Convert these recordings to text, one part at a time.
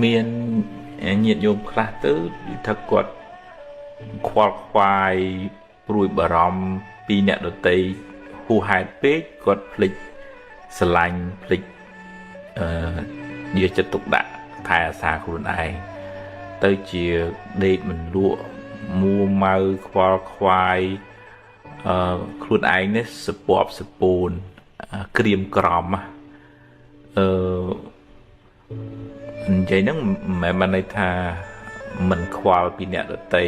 មានញាតិញោមខ្លះទៅថាគាត់ខ្វល់ខ្វាយព្រួយបារម្ភពីអ្នកដទៃហួសហេតុពេកគាត់ភ្លេចស្រឡាញ់ភ្លេចអឺយកចិត្តទុកដាក់ថែអាសាខ្លួនឯងទៅជាដេកមិនលក់មួម៉ៅខ្វល់ខ្វាយខ្លួនឯងនេះសពប់សពូនក្រៀមក្រំអឺនិយាយហ្នឹងមិនមែនបានន័យថាមិនខ្វល់ពីអ្នកដទៃ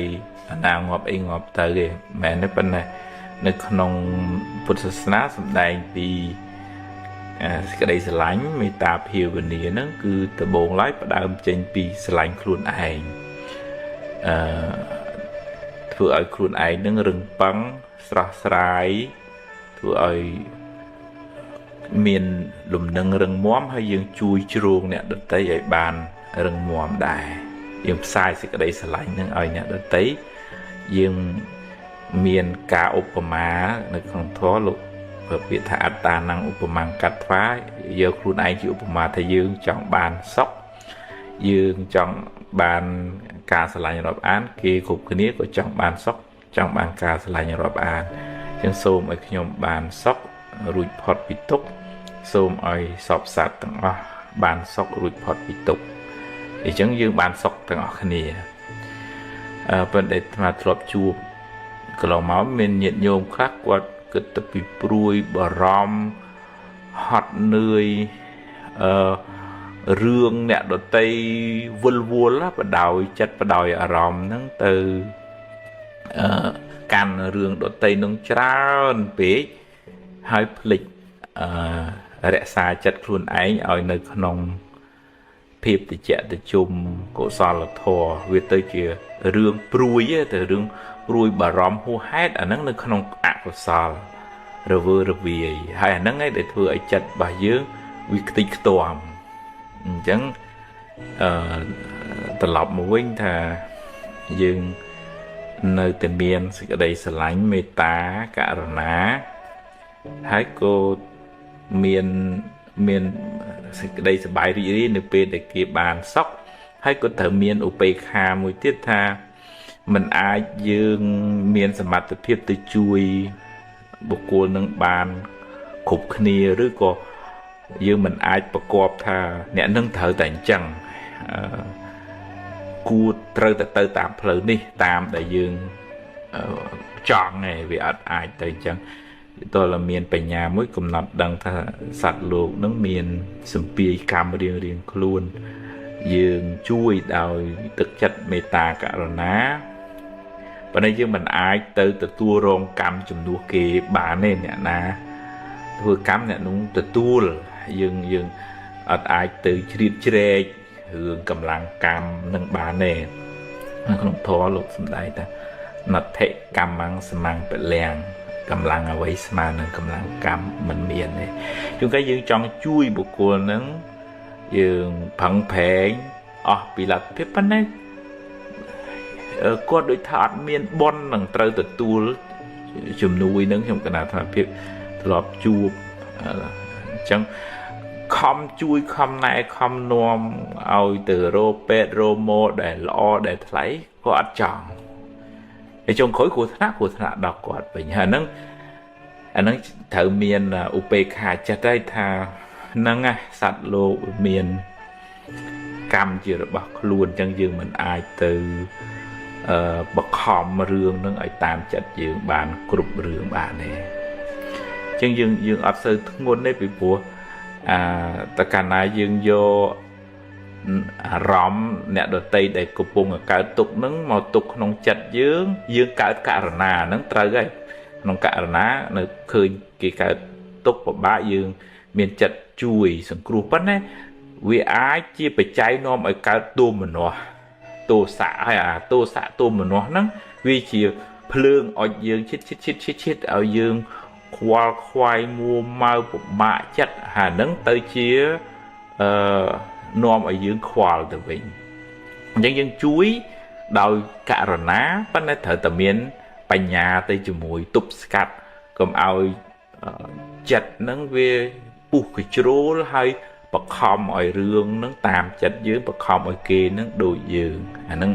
អាណាងាប់អីងាប់ទៅទេមែនទេប៉ុន្តែនៅក្នុងពុទ្ធសាសនាសម្ដែងពីសេចក្តីស្រឡាញ់មេត្តាភាវនាហ្នឹងគឺដំបូងឡើយផ្ដើមចេញពីស្រឡាញ់ខ្លួនឯងអឺធ្វើឲ្យខ្លួនឯងនឹងរឹងប៉ឹងស្រស់ស្រាយធ្វើឲ្យមានលំនឹងរឹងមាំហើយយើងជួយជ្រោងអ្នកដទៃឲ្យបានរឹងមាំដែរយើងផ្សាយសេចក្តីស្រឡាញ់នឹងឲ្យអ្នកដទៃយើងមានការឧបមានៅក្នុងធម៌លោកពាក្យថាអត្តានំឧបមាកត្វាយកខ្លួនឯងជាឧបមាថាយើងចង់បានសុខយើងចង់បានការស្រឡាញ់រាប់អានគេគ្រប់គ្នាក៏ចង់បានសុខចង់បានការស្រឡាញ់រាប់អានអញ្ចឹងសូមឲ្យខ្ញុំបានសុខរួចផុតពីទុក្ខសូមឲ្យសពសត្វទាំងអស់បានសុខរួចផុតពីទុក្ខអញ្ចឹងយើងបានសុខទាំងអស់គ្នាប៉ុន្តែអាត្មាធ្លាប់ជួបកន្លងមកមានញាតិញោមខ្លះគាត់គិតទៅពីព្រួយបារម្ភហត់នឿយរឿងអ្នកដតីវិលវល់បដោយចិត្តបដោយអារម្មណ៍ហ្នឹងទៅកាន់រឿងដតីនឹងច្រើនពេកហើយភ្លេចរក្សាចិត្តខ្លួនឯងឲ្យនៅក្នុងភាពតិចតិជុំកុសលធម៌វាទៅជារឿងព្រួយទៅរឿងព្រួយបារម្ភហួសហេតុអាហ្នឹងនៅក្នុងអកុសលរវើរវាយហើយអាហ្នឹងឯងដែលធ្វើឲ្យចិត្តរបស់យើងវាខ្ទេចខ្ទាំអញ្ចឹងអឺត្រឡប់មកវិញថាយើងនៅតែមានសេចក្តីស្រឡាញ់មេត្តាករុណាហើយក៏មានសេចក្តីសប្បាយរីករាយនៅពេលដែលគេបានសុខហើយក៏ត្រូវមានឧបេក្ខាមួយទៀតថាมันអាចយើងមានសមត្ថភាពទៅជួយបុគ្គលនឹងបានគ្រប់គ្នាឬក៏យើងមិនអាចប្រកបថាអ្នកនឹងត្រូវតែអញ្ចឹងគួរត្រូវតែទៅតាមផ្លូវនេះតាមដែលយើងចង់ឯងវាអត់អាចទៅអញ្ចឹងតើមានបញ្ញាមួយកំណត់ដឹងថាសត្វលោកនឹងមានសម្ពាយកម្មរៀងរៀងខ្លួនយើងជួយដោយទឹកចិត្តមេត្តាករុណាប៉ុន្តែយើងមិនអាចទៅទទួលរងកម្មជំនួសគេបានទេអ្នកណាធ្វើកម្មអ្នកនោះទទួលយើងអត់អាចទៅជ្រៀតជ្រែករឿងកម្លាំងកម្មនឹងបានទេនៅក្នុងធម៌លោកសំដែងថាណដ្ឋិកម្មੰសមੰពលំកម្លាំងអ្វីស្មើនឹងកម្លាំងកម្មមិនមានទេជួនកាលយើងចង់ជួយបុគ្គលនឹងយើងប្រឹងប្រែងអស់ពីលទ្ធភាពប៉ុន្តែគាត់ដូចថាអត់មានបុណ្យនឹងត្រូវទទួលជំនួយនឹងខ្ញុំកណាថាភាពធ្លាប់ជួបអញ្ចឹងខំជួយខំណែខំនាំឲ្យទៅរកពេទ្យរកម៉ដែលល្អដែលថ្លៃក៏អត់ចង់ហើយចុងក្រោយគ្រោះថ្នាក់ដល់គាត់វិញហើយហ្នឹងអាហ្នឹងត្រូវមានឧបេក្ខាចិត្តហើយថាហ្នឹងណាសត្វលោកមានកម្មជារបស់ខ្លួនអញ្ចឹងយើងមិនអាចទៅបខំរឿងហ្នឹងឲ្យតាមចិត្តយើងបានគ្រប់រឿងបានទេអញ្ចឹងយើងអត់សូវធ្ងន់ទេពីព្រោះតកាលណាយើងយកអារម្មណ៍អ្នកដតីដែលកំពុងកើតទុក្ខហ្នឹងមកទុកក្នុងចិត្តយើងយើងកើតករណាហ្នឹងត្រូវហើយក្នុងករណានៅឃើញគេកើតទុក្ខពិបាកយើងមានចិត្តជួយសង្គ្រោះប៉ុន្តែវាអាចជាបច្ច័យនាំឲ្យកើតទោមនស្សទោសៈហើយអាទោសៈទោមនស្សហ្នឹងវាជាភ្លើងអុចយើងឈិតឈិតឈិតឈិតឈិតឲ្យយើងខ្វល់ខ្វាយមួម៉ៅពិបាកចិត្តហើយហ្នឹងទៅជានាំឲ្យយើងខ្វល់ទៅវិញអញ្ចឹងយើងជួយដោយករណាប៉ុន្តែត្រូវតែមានបញ្ញាទៅជាមួយទប់ស្កាត់កុំឲ្យចិត្តហ្នឹងវាពុះកជ្រោលហើយប បខំឲ្យរឿងនឹងតាមចិត្តយើងបខំឲ្យគេនឹងដូចយើងអានឹង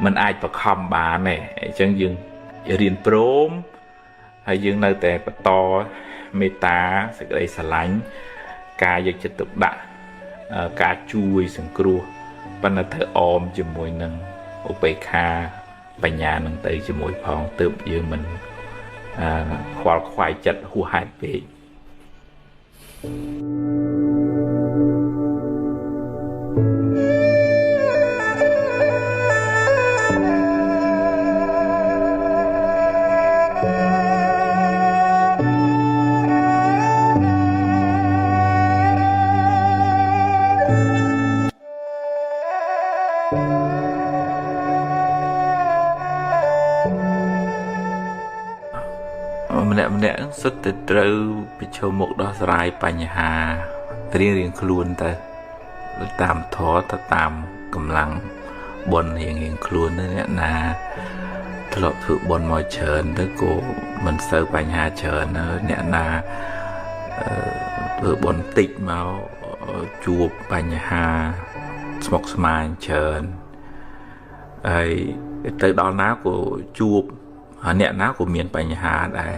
มันអាចបខំបានទេអញ្ចឹងយើងរៀនព្រមហើយយើងនៅតែបន្តមេត្តាសេចក្តីស្រឡាញ់ការយកចិត្តទុកដាក់ការជួយសង្គ្រោះប៉ុន្តែត្រូវអមជាមួយនឹងឧបេក្ខាបញ្ញានឹងទៅជាមួយផងទើបយើងមិនខ្វល់ខ្វាយចិត្តហួសហេតុពេកម្នាក់ៗសុទ្ធតែត្រូវប្រឈមមុខដោះស្រាយបញ្ហារៀងៗខ្លួនទៅតាមធម៌ទៅតាមកម្លាំងបុណ្យរៀងៗខ្លួនទៅអ្នកណាធ្លាប់ធ្វើបុណ្យមកច្រើនទៅក៏មិនសូវបញ្ហាច្រើនអ្នកណាធ្វើបុណ្យតិចមកជួបបញ្ហាស្មុគស្មាញច្រើនហើយទៅដល់ណាក៏ជួបអ្នកណាក៏មានបញ្ហាដែរ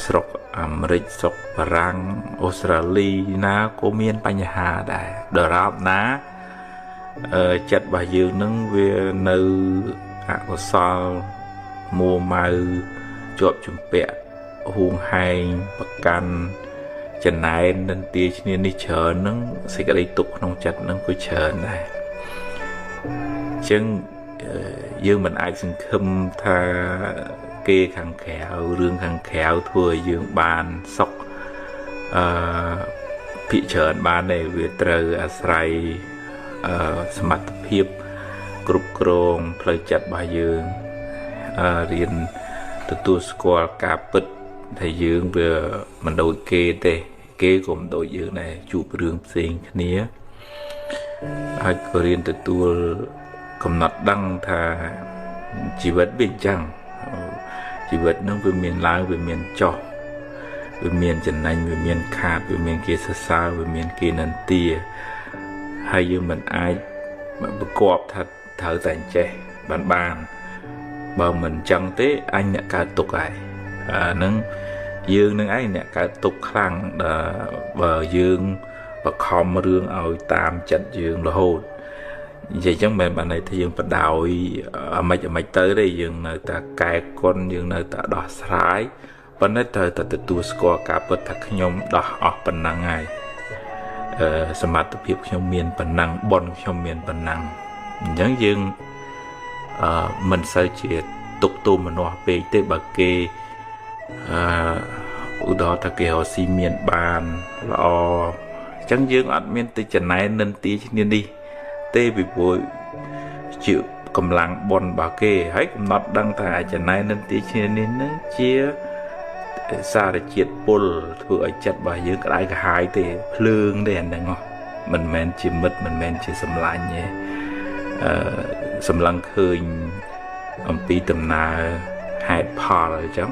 ស្រុកអាមេរិកស្រុកបារាំងអូស្ត្រាលីណាក៏មានបញ្ហាដែរដរាបណាចិត្តរបស់យើងនឹងវានៅអកុសលមួម៉ៅជាប់ជំពាក់ហួងហែងប្រកាន់ចំណែននិន្ទាឈ្នានេះច្រើននឹងសេចក្តីទុក្ខក្នុងចិត្តនឹងក៏ច្រើនដែរអញ្ចឹងយើងមិនអាចសង្ឃឹមថាគេខាងក្រៅរឿងខាងក្រៅធ្វើឲ្យយើងបានសុខភាគច្រើនបានទេវាត្រូវអាស្រ័យសមត្ថភាពគ្រប់គ្រងផ្លូវចិត្តរបស់យើងរៀនទទួលស្គាល់ការពិតថាយើងវាមិនដូចគេទេគេក៏មិនដូចយើងដែរជួបរឿងផ្សេងគ្នាហើយក៏រៀនទទួលកំណត់ដឹងថាជីវិតវាអញ្ចឹងជីវិតនឹងវាមានឡើងវាមានចុះវាមានចំណេញវាមានខាតវាមានគេសរសើរវាមានគេនិន្ទាហើយយើងមិនអាចប្រកបថាត្រូវតែអញ្ចេះបានបើមិនអញ្ចឹងទេអញអ្នកកើតទុក្ខហើយអានឹងយើងនឹងឯងអ្នកកើតទុក្ខខ្លាំងដល់បើយើងបខំរឿងឲ្យតាមចិត្តយើងរហូតនិយាយចឹងមិនបានន័យថាយើងបដោយអាម៉េចទៅទេយើងនៅតែកែគុណយើងនៅតែដោះស្រាយប៉ុន្តែត្រូវតែទទួលស្គាល់ការពិតថាខ្ញុំដោះអស់ប៉ុណ្ណឹងហើយសមត្ថភាពខ្ញុំមានប៉ុណ្ណឹងបុណ្យខ្ញុំមានប៉ុណ្ណឹងអញ្ចឹងយើងមិនសូវជាទុកទោមនស្សពេកទេបើគេឧទាហរណ៍ថាគេរកស៊ីមានបានល្អអញ្ចឹងយើងអត់មានទៅចំណែននិន្ទាឈ្នានេះទេពីព្រោះជាកម្លាំងបុណ្យរបស់គេហើយកំណត់ដឹងថាចំណែននិន្ទាឈ្នានេះនឹងជាសារជាតិពុលធ្វើឲ្យចិត្តរបស់យើងក្តៅក្រហាយទេភ្លើងទេអាហ្នឹងមិនមែនជាមិត្តមិនមែនជាសម្លាញ់ទេសម្លឹងឃើញអំពីដំណើរហេតុផលអញ្ចឹង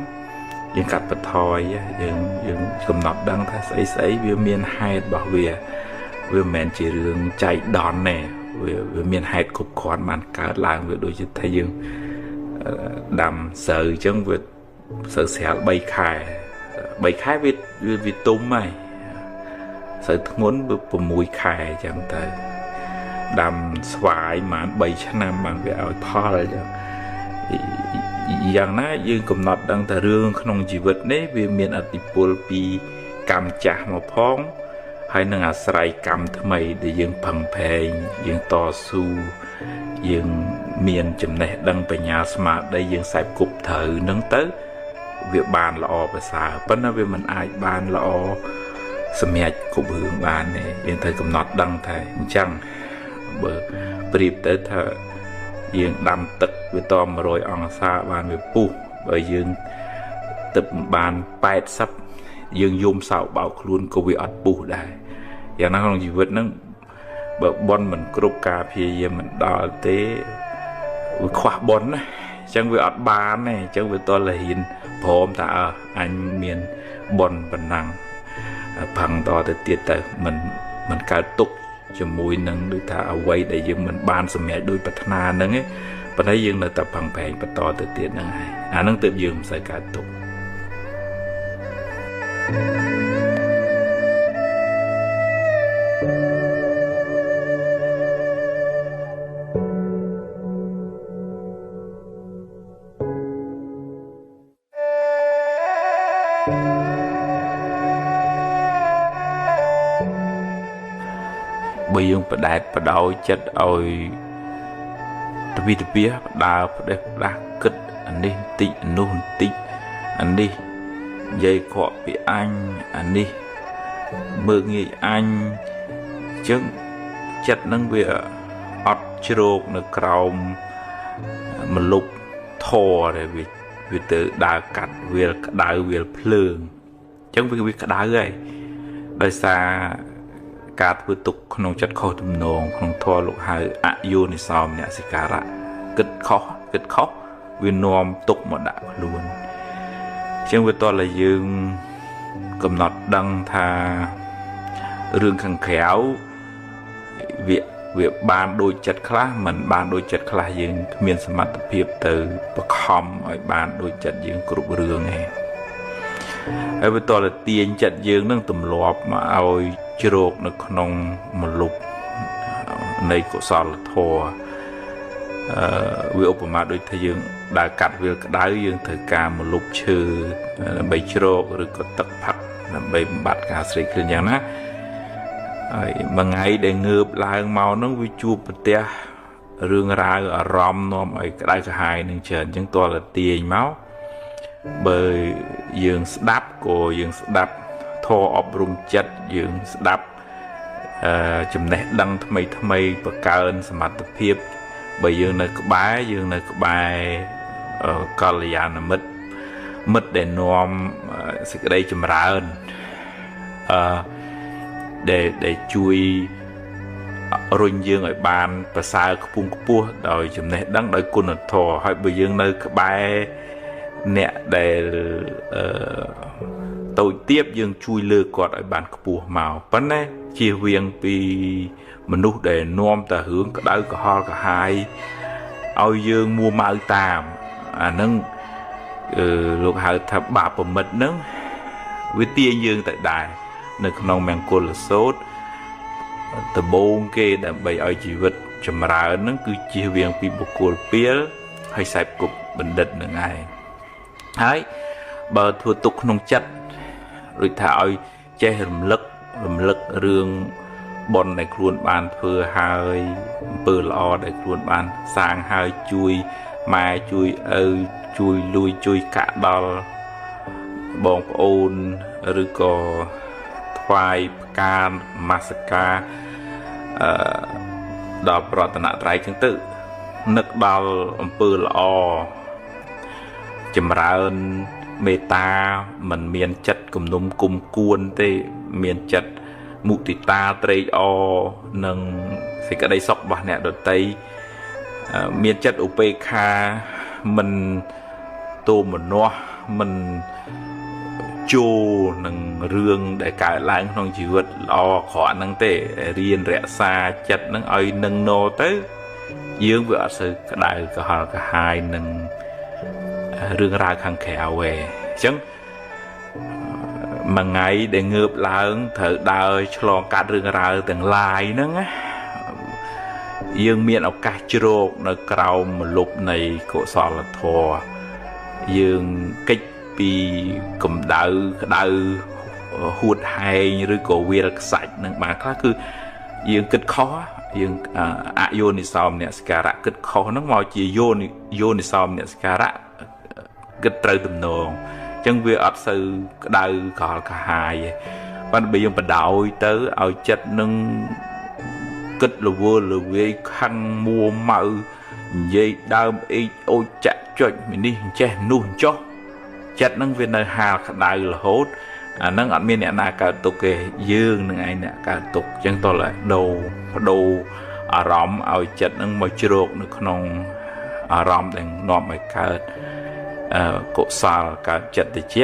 យើងកាត់បន្ថយយើងកំណត់ដឹងថាស្អីវាមានហេតុរបស់វាវាមិនមែនជារឿងចៃដន្យទេវាមានហេតុគ្រប់គ្រាន់បានកើតឡើងវាដូចជាថាយើងដាំស្រូវអញ្ចឹងវាស្រូវស្រាល3ខែ3ខែវាទុំហើយស្រូវធ្ងន់វា6ខែអញ្ចឹងទៅដាំស្វាយប្រហែល3ឆ្នាំបានវាឲ្យផលអញ្ចឹងយ៉ាងណាយើងកំណត់ដឹងថារឿងក្នុងជីវិតនេះវាមានឥទ្ធិពលពីកម្មចាស់មកផងហើយនឹងអាស្រ័យកម្មថ្មីដែលយើងប្រឹងប្រែងយើងតស៊ូយើងមានចំណេះដឹងបញ្ញាស្មារតីយើងខ្សែគប់ត្រូវនឹងទៅវាបានល្អប្រសើរប៉ុន្តែវាមិនអាចបានល្អសម្រាប់គ្រប់រឿងបានទេយើងត្រូវកំណត់ដឹងថាអញ្ចឹងបើប្រៀបទៅថាយើងដាំទឹកវាត100អង្សាបានវាពុះបើយើងទឹកបាន80យើងយំសោកបោកខ្លួនក៏វាអត់ពុះដែរយ៉ាងណាក្នុងជីវិតហ្នឹងបើបុណ្យមិនគ្រប់ការព្យាយាមមិនដល់ទេវាខ្វះបុណ្យណាអញ្ចឹងវាអត់បានទេអញ្ចឹងវាតលហ៊ានព្រមថាអញមានបុណ្យប៉ុណ្ណឹង ប្រឹងតទៅទៀតទៅមិន មិនកើតទុក្ខជាមួយនឹងដូចថាអ្វីដែលយើងមិនបានសម្រេចដោយប្រាថ្នាហ្នឹងឯងប៉ុន្តែយើងនៅតែប្រឹងប្រែងបន្តទៅទៀតហ្នឹងហើយអាហ្នឹងទើបយើងមិនសូវកើតទុក្ខបើយើងបដែតបដោយចិត្តឲ្យទវិទវិដើផ្ដេសផ្ដាស់គិតអានេះបន្តិចអានោះបន្តិចអានេះនិយាយខកពីអញអានេះមើលងាយអញអញ្ចឹងចិត្តនឹងវាអត់ជ្រោកនៅក្រោមមលុបធរដែលវាទៅដើរកាត់វាលក្តៅវាលភ្លើងអញ្ចឹងវាក្តៅហើយដោយសារការធ្វើទុកក្នុងចិត្តខុសទំនងក្នុងធម៌លោកហៅអយោនិសោមនសិការៈគិតខុសវានាំទុកមកដាក់ខ្លួនអញ្ចឹងវាតើតែយើងកំណត់ដឹងថារឿងខាងក្រៅវាបានដូចចិត្តខ្លះមិនបានដូចចិត្តខ្លះយើងគ្មានសមត្ថភាពទៅបខំឲ្យបានដូចចិត្តយើងគ្រប់រឿងទេហើយវាតើតែទាញចិត្តយើងនឹងទម្លាប់មកឲ្យជ្រោកនៅក្នុងមលុបនៃកុសលធម៌វាឧបមាដូចថាយើងដើរកាត់វាលក្តៅយើងត្រូវការមលុបឈើដើម្បីជ្រោកឬក៏ទឹកផឹកដើម្បីបំបត្តិការស្រេកឃ្លានយ៉ាងណាហើយមួយថ្ងៃដែលងើបឡើងមកហ្នឹងវាជួបប្រទះរឿងរ៉ាវអារម្មណ៍នាំឲ្យក្តៅក្រហាយនឹងច្រើនអញ្ចឹងតើតែទាញមកបើយើងស្ដាប់ក៏យើងស្ដាប់ធម៌អប់រំចិត្តយើងស្ដាប់ចំណេះដឹងថ្មីថ្មីបង្កើនសមត្ថភាពបើយើងនៅក្បែរយើងនៅក្បែរកល្យាណមិត្តមិត្តដែលនាំសេចក្តីចម្រើនដែលជួយរុញយើងឲ្យបានប្រសើរខ្ពង់ខ្ពស់ដោយចំណេះដឹងដោយគុណធម៌ហើយបើយើងនៅក្បែរអ្នកដែលតូចទាបយើងជួយលើកគាត់ឲ្យបានខ្ពស់មកប៉ុន្តែជៀសវាងពីមនុស្សដែលនាំតែរឿងក្តៅក្រហល់ក្រហាយឲ្យយើងមួម៉ៅតាមអាហ្នឹងលោកហៅថាបាបមិត្តហ្នឹងវាទាញយើងទៅដែរនៅក្នុងមង្គលសូត្រដំបូងគេដើម្បីឲ្យជីវិតចម្រើនហ្នឹងគឺជៀសវាងពីបុគ្គលពាលហើយសេពគប់បណ្ឌិតហ្នឹងឯងហើយបើធ្វើទុកក្នុងចិត្តដូចថាឲ្យចេះរំលឹករឿងបុណ្យដែលខ្លួនបានធ្វើហើយអំពើល្អដែលខ្លួនបានសាងហើយជួយម៉ែជួយឪជួយលួយជួយកាក់ដល់បងប្អូនឬក៏ថ្វាយផ្កានមាសកាដល់ប្រតនត្រ័យចឹងទៅនឹកដល់អំពើល្អចម្រើនមេត្តាមិនមានចិត្តគំនុំគុំគួនទេមានចិត្តមុទិតាត្រេកអរនិងសេចក្តីសុខរបស់អ្នកដទៃមានចិត្តឧបេក្ខាមិនទោមនស្សមិនចូលនឹងរឿងដែលកើតឡើងក្នុងជីវិតល្អអាក្រក់ហ្នឹងទេរៀនរក្សាចិត្តហ្នឹងឲ្យនឹងណទៅយើងវាអត់សូវក្តៅក្រហល់ក្រហាយនឹងរឿងរ៉ាវខាងក្រៅទេអញ្ចឹងមួយថ្ងៃដែលងើបឡើងត្រូវដើរឆ្លងកាត់រឿងរ៉ាវទាំងឡាយហ្នឹងណាយើងមានឱកាសជ្រោកនៅក្រោមមលុបនៃកុសលធម៌យើងកិច្ចពីកម្ដៅក្តៅហួតហែងឬក៏វាលខ្សាច់នឹងបានខ្លះគឺយើងគិតខុសយើងអយោនិសោមនសិការៈគិតខុសហ្នឹងមកជាយោនិសោមនសិការៈគិតត្រូវទំនងអញ្ចឹងវាអត់សូវក្តៅក្រហល់ក្រហាយទេប៉ុន្តែបើយើងបដោយទៅឲ្យចិត្តនឹងគិតលវើលវាយខឹងមួម៉ៅនិយាយដើមអេកអូចចាក់ចុចនេះចេះនោះចុះចិត្តនឹងវានៅហាលក្តៅរហូតអានឹងអត់មានអ្នកណាកើតទុកទេយើងនឹងឯងអ្នកកើតទុកអញ្ចឹងតោះតែដូរបដូរអារម្មណ៍ឲ្យចិត្តនឹងមកជ្រោកនៅក្នុងអារម្មណ៍ដែលនាំឲ្យកើតកុសលកើតចិត្តតិច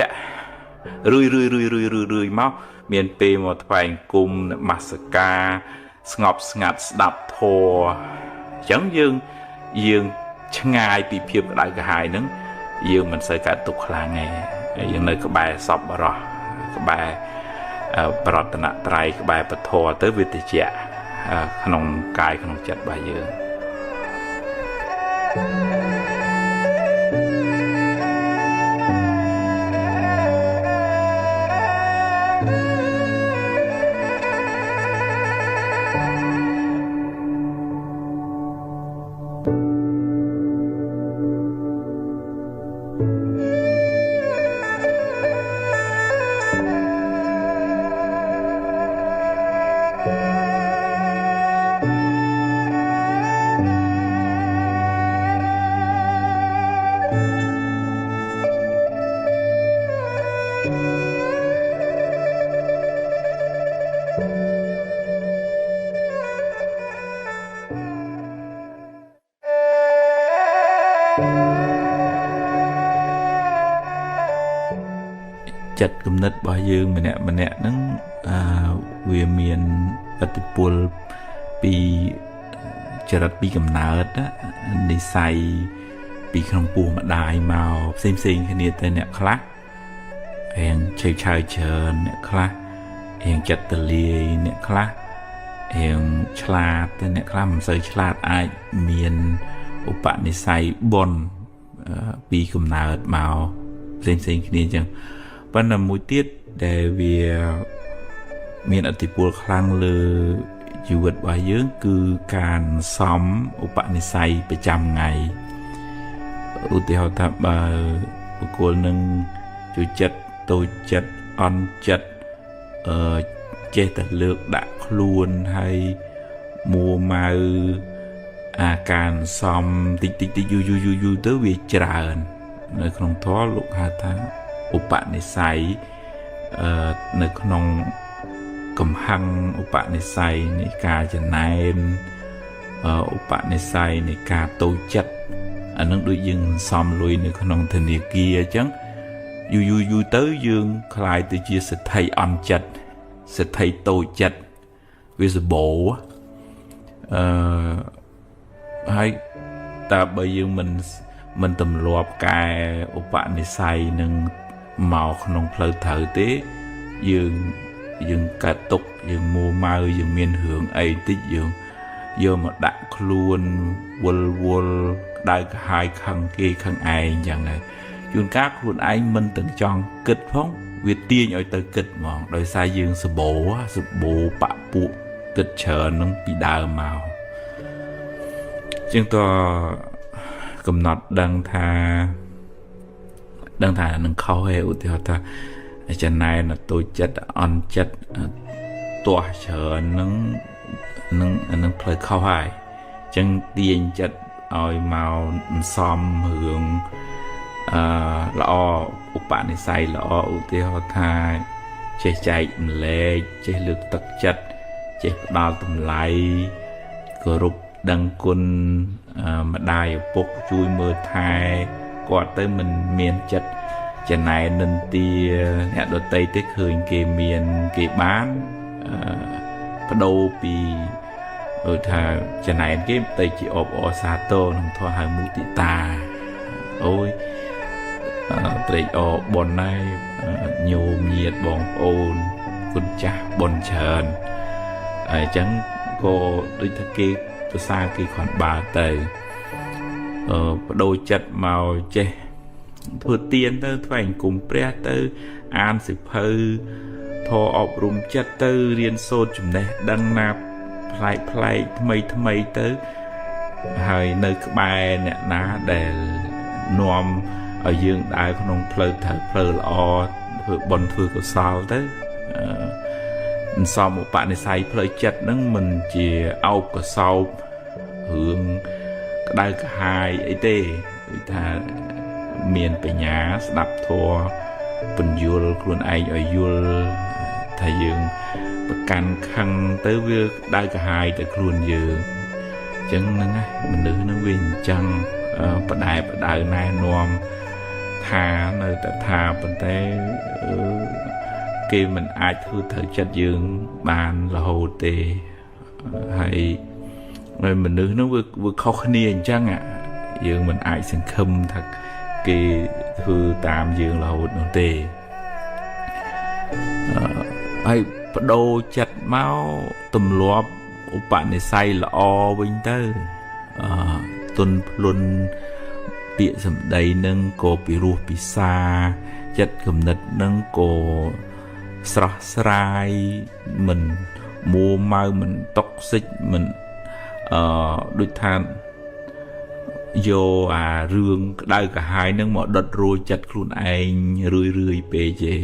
រឿយរឿយរឿយរឿយរឿយមក មានពេលមកថ្វាយអង្គមនមស្ការស្ងប់ស្ងាត់ស្ដាប់ធម៌អញ្ចឹងយើងឆ្ងាយពីភាពក្តៅក្រហាយហ្នឹងយើងមិនសូវកើតទុក្ខខ្លាំងទេយើងនៅក្បែរសពបរោះក្បែរប្រតនត្រ័យក្បែរពធទៅវាតិចក្នុងកាយក្នុងចិត្តរបស់យើងចិត្តគំនិតរបស់យើងម្នាក់ម្នាក់ហ្នឹងវាមានឥទ្ធិពលពីចរិតពីកំណើតនិស័យពីក្នុងពោះម្ដាយមកផ្សេងផ្សេងគ្នាទៅអ្នកខ្លះរៀងឆេវឆាវច្រើនអ្នកខ្លះរៀងចិត្តទលាយអ្នកខ្លះរៀងឆ្លាតទៅអ្នកខ្លះមិនសូវឆ្លាតអាចមានឧបនិស្ស័យបុណ្យពីកំណើតមកផ្សេងផ្សេងគ្នាអញ្ចឹងប៉ុន្តែមួយទៀតដែលវាមានឥទ្ធិពលខ្លាំងលើជីវិតរបស់យើងគឺការសំឧបនិស្ស័យប្រចាំថ្ងៃឧទាហរណ៍ថាបើបុគ្គលនឹងជួយចិត្តតូចចិត្តអន់ចិត្តចេះតែលើកដាក់ខ្លួនហើយមួម៉ៅអាការសំតិចតិចតិចយូរយូរយូរទៅវាច្រើននៅក្នុងធម៌លោកហៅថាឧបនិស្ស័យនៅក្នុងកំហឹងឧបនិស្ស័យនៃការចំណែនឧបនិស្ស័យនៃការតូចចិត្តអានឹងដូចយើងសំលុយនៅក្នុងធនាគារអញ្ចឹងយូរយូរយូរទៅយើងក្លាយទៅជាសេដ្ឋីអន់ចិត្តសេដ្ឋីតូចចិត្តវាសបោហើយតើបើយើងមិនទម្លាប់កែឧបនិស្ស័យនឹងមកក្នុងផ្លូវត្រូវទេយើងកើតទុកយើងមួម៉ៅយើងមានរឿងអីតិចយើងយកមកដាក់ខ្លួនវល់វល់ក្តៅក្រហាយខឹងគេខឹងឯងអញ្ចឹងដែរជួនកាលខ្លួនឯងមិនទាំងចង់គិតផងវាទាញឲ្យទៅគិតហ្មងដោយសារយើងសបោបពួកគិតច្រើននឹងពីដើមមកជាងតកំណត់ដឹងថានឹងខុសឯឧទាហរណ៍ថាចំណែនតូចចិត្តអន់ចិត្តទាស់ច្រើននឹងផ្លូវខុសហើយអញ្ចឹងទាញចិត្តឲ្យមកសំរឿងល្អឧបនិស្ស័យល្អឧទាហរណ៍ថាចេះចែកម្លែកចេះលើកទឹកចិត្តចេះផ្ដល់តម្លៃគោរពដឹងគុណម្ដាយឪពុកជួយមើលថែគាត់ទៅមិនមានចិត្តចំណែននិន្ទាអ្នកដតីទេឃើញគេមានគេបានបដូរពីដូចថាចំណែនគេទៅជាអបអរសាទរក្នុងធម៌ហៅមុទិតាអូយត្រេកអរបុណ្យហើយញោមញាតិបងប្អូនគុណចាស់បុណ្យច្រើនអញ្ចឹងក៏ដូចថាគេប្រសាគេគ្រាន់បើទៅបដូរចិត្តមកចេះធ្វើទានទៅថ្វាយអង្គមព្រះទៅអានសិភៅធម៌អប់រំចិត្តទៅរៀនសូត្រចំណេះដឹងណាប្លែកប្លែកថ្មីថ្មីទៅហើយនៅក្បែរអ្នកណាដែលនាំឲ្យយើងដើរក្នុងផ្លូវត្រូវផ្លូវល្អធ្វើបុណ្យធ្វើកុសលទៅសំឧបនិស្ស័យផ្លូវចិត្តហ្នឹងមិនជាអោបកសោបរឿងក្តៅក្រហាយអីទេគឺថាមានបញ្ញាស្ដាប់ធម៌ពន្យល់ខ្លួនឯងឲ្យយល់ថាយើងប្រកាន់ខឹងទៅវាក្តៅក្រហាយទៅខ្លួនយើងអញ្ចឹងហ្នឹងណាមនុស្សហ្នឹងវាអញ្ចឹងបដែបដៅណែនាំថានៅតែថាប៉ុន្តែ គេមិនអាចធ្វើត្រូវចិត្តយើងបានរហូតទេហើយមនុស្សហ្នឹងវាខុសគ្នាអញ្ចឹងយើងមិនអាចសង្ឃឹមថាគេធ្វើតាមយើងរហូតនោះទេហើយបដូរចិត្តមកទម្លាប់ឧបនិស្ស័យល្អវិញទៅទុនភ្លុនពាក្យសម្ដីនឹងក៏ពិរោះពិសាចិត្តគំនិតនឹងក៏ស្រស់ស្រាយមិនមួម៉ៅមិនតុកសិចមិនដូចថាយកអារឿងក្តៅក្រហាយនឹងមកដុតរួចចិត្តខ្លួនឯងរឿយរឿយពេកទេ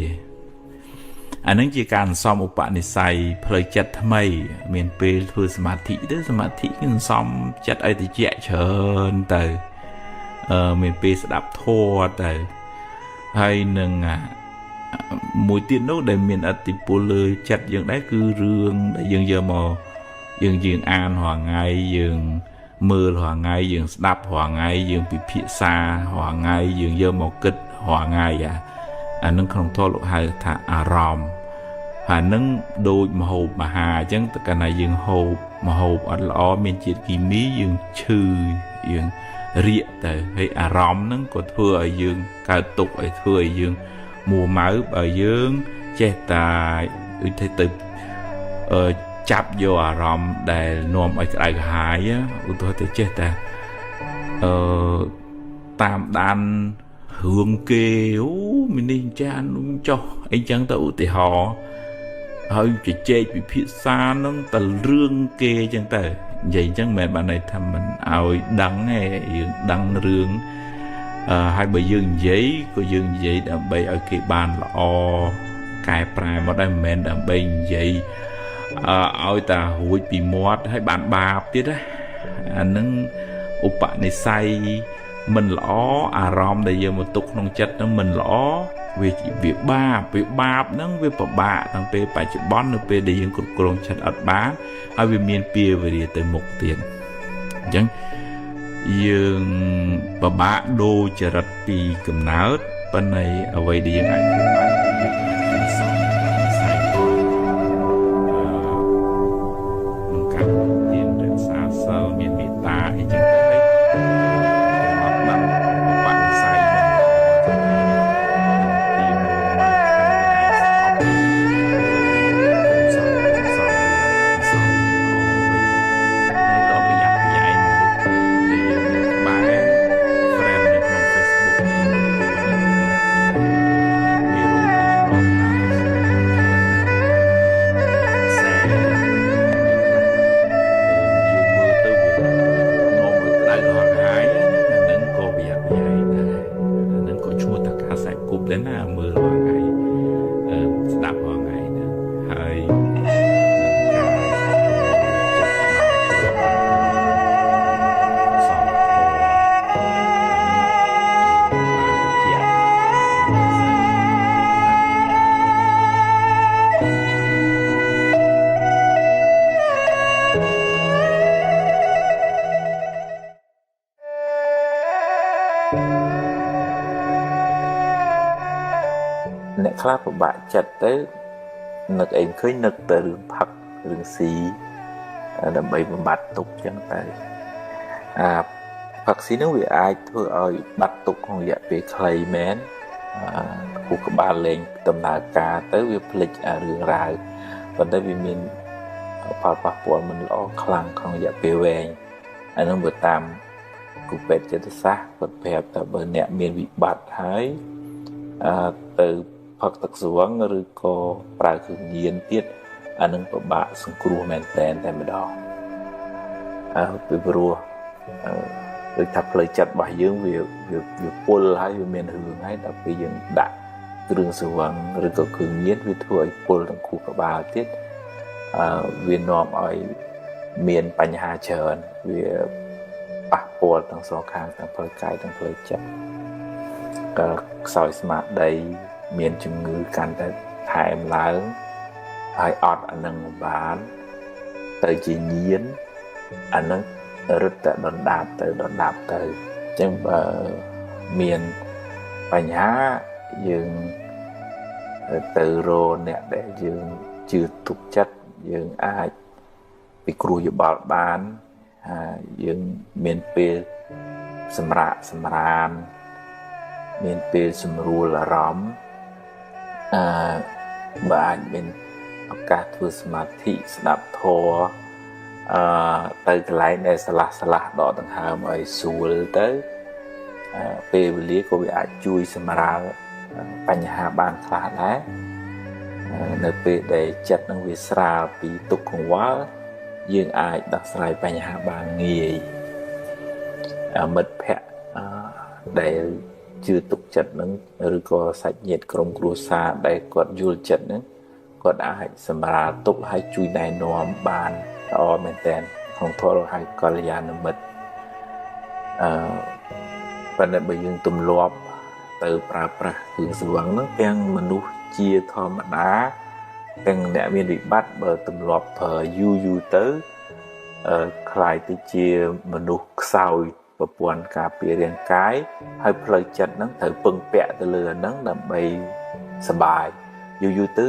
អានឹងជាការអន្សំឧបនិស្ស័យផ្លូវចិត្តថ្មីមានពេលធ្វើសមាធិទៅសមាធិគឺអន្សំចិត្តឲ្យតិចច្រើនទៅមានពេលស្ដាប់ធម៌ទៅហើយនឹងមួយទៀតនោះដែលមានឥទ្ធិពលលើចិត្តយើងដែរគឺរឿងដែលយើងយកមកយើងអានរាល់ថ្ងៃយើងមើលរាល់ថ្ងៃយើងស្ដាប់រាល់ថ្ងៃយើងពិភាក្សារាល់ថ្ងៃយើងយកមកគិតរាល់ថ្ងៃអានឹងក្នុងធម៌លោកហៅថាអារម្មណ៍ហើយនឹងដូចមហូបអាហារអញ្ចឹងតើកាលណាយើងហូបមហូបអត់ល្អមានជាតិគីមីយើងឈឺយើងរាកទៅហើយអារម្មណ៍ហ្នឹងក៏ធ្វើឲ្យយើងកើតទុក្ខឲ្យធ្វើឲ្យយើងមួម៉ៅបើយើងចេះតែដូចទៅចាប់យកអារម្មណ៍ដែលនាំឲ្យក្តៅក្រហាយឧទាហរណ៍ទៅចេះតែតាមដានរឿងគេអូមីនេះចានោះចុះអីចឹងទៅឧទាហរណ៍ហើយជជែកពិភាក្សានឹងតែរឿងគេចឹងទៅនិយាយចឹងមិនមែនបានន័យថាមិនឲ្យដឹងទេយើងដឹងរឿងហើយបើយើងនិយាយក៏យើងនិយាយដើម្បីឲ្យគេបានល្អកែប្រែមកដែរមិនមែនដើម្បីនិយាយឲ្យតែរួចពីមាត់ហើយបានបាបទៀតណាអានឹងឧបនិស្ស័យមិនល្អអារម្មណ៍ដែលយើងមកទុកក្នុងចិត្តនឹងមិនល្អវាបាបវាបាបហ្នឹងវាពិបាកតាំងពេលបច្ចុប្បន្ននៅពេលដែលយើងគ្រប់គ្រងចិត្តអត់បានហើយវាមានពៀវរាទៅមុខទៀតអញ្ចឹងយើងពិបាកដូរចរិតពីកំណើតប៉ុន្តែអ្វីដែលយើងអាចធ្វើបានគឺយើងអាចសន្សំស័យក្នុងការទានរក្សាសិលមានមេត្តាអីចឹងទៅហើយអត់ដាក់ឧបនិស្ស័យមិនល្អចឹងទីមួយមកខាងឯងស្អប់សំសំសំល្អវិញហើយក៏ប្រយ័ត្នប្រយែងមនុស្សដែលយើងនៅក្បែរ friend នៅក្នុង Facebook មានរូបពីឆ្លងតាមសែយើងមើលទៅវានាំឲ្យក្តៅក្រហាយអានឹងក៏ប្រយ័ត្នប្រយែងដែរអានឹងក៏ឈ្មោះថាការខ្សែគប់ដែរណាមើលរាល់ថ្ងៃស្ដាប់រាល់ថ្ងៃហ្នឹងហើយការចិត្តដល់សំធម៌បានជាអ្នកខ្លះពិបាកចិត្តទៅនឹកអីឃើញនឹកទៅរឿងផឹករឿងស៊ីដើម្បីបំបត្តិទុក្ខចឹងទៅអាផឹកស៊ីនឹងវាអាចធ្វើឲ្យបាត់ទុក្ខក្នុងរយៈពេលខ្លីមែនខួរក្បាលលែងដំណើរការទៅវាភ្លេចអារឿងរ៉ាវប៉ុន្តែវាមានផលប៉ះពាល់មិនល្អខ្លាំងក្នុងរយៈពេលវែងអានឹងបើតាមគ្រូពេទ្យចិត្តសាស្ត្រគាត់ប្រាប់ថាបើអ្នកមានវិបត្តិហើយទៅផឹកទឹកស្រវឹងឬក៏ប្រើគ្រឿងញៀនទៀតអានឹងពិបាកសង្គ្រោះមែនតែនតែម្ដងពីព្រោះដូចថាផ្លូវចិត្តរបស់យើងវាពុលហើយវាមានរឿងហើយដល់ពេលយើងដាក់គ្រឿងស្រវឹងឬក៏គ្រឿងញៀនវាធ្វើឲ្យពុលទាំងខួរក្បាលទៀតវានាំឲ្យមានបញ្ហាច្រើនវាប៉ះពាល់ទាំងសងខាងទាំងផ្លូវកាយទាំងផ្លូវចិត្តក៏ខ្សោយស្មារតីមានជំងឺកាន់តែថែមឡើងហើយអត់អានឹងបានទៅជាញៀនអានឹងរឹតតែដុនដាបទៅដុនដាបទៅអញ្ចឹងបើមានបញ្ហាយើង ទៅរកអ្នកដែលយើងជឿទុកចិត្តយើងអាចពិគ្រោះយោបល់បានយើងមានពេលសម្រាកសម្រានមានពេលសម្រួលអារម្មណ៍បើអាចមានឱកាសធ្វើសមាធិស្ដាប់ធម៌ទៅកន្លែងដែលឆ្លាស់ឆ្លាស់ដកដង្ហើមឲ្យស្រួលទៅពេលវេលាក៏វាអាចជួយសម្រាលបញ្ហាបានខ្លះដែរនៅពេលដែលចិត្តនឹងវាស្រាលពីទុក្ខកង្វល់យើងអាចដោះស្រាយបញ្ហាបានងាយមិត្តភក្តិដែលជឿទុកចិត្តនឹងឬក៏សាច់ញាតិក្រុមគ្រួសារដែលគាត់យល់ចិត្តនឹងគាត់អាចសម្រាលទុក្ខហើយជួយណែនាំបានល្អមែនទែនក្នុងធម៌ហៅកល្យាណមិត្តប៉ុន្តែបើយើងទម្លាប់ទៅប្រើប្រាស់គ្រឿងស្រវឹងហ្នឹងទាំងមនុស្សជាធម្មតាទាំងអ្នកមានវិបត្តិបើទម្លាប់ប្រើយូរយូរទៅក្លាយទៅជាមនុស្សខ្សោយប្រព័ន្ធការពាររាងកាយហើយផ្លូវចិត្តហ្នឹងត្រូវពឹងពាក់ទៅលើអាហ្នឹងដើម្បីសប្បាយយូរយូរទៅ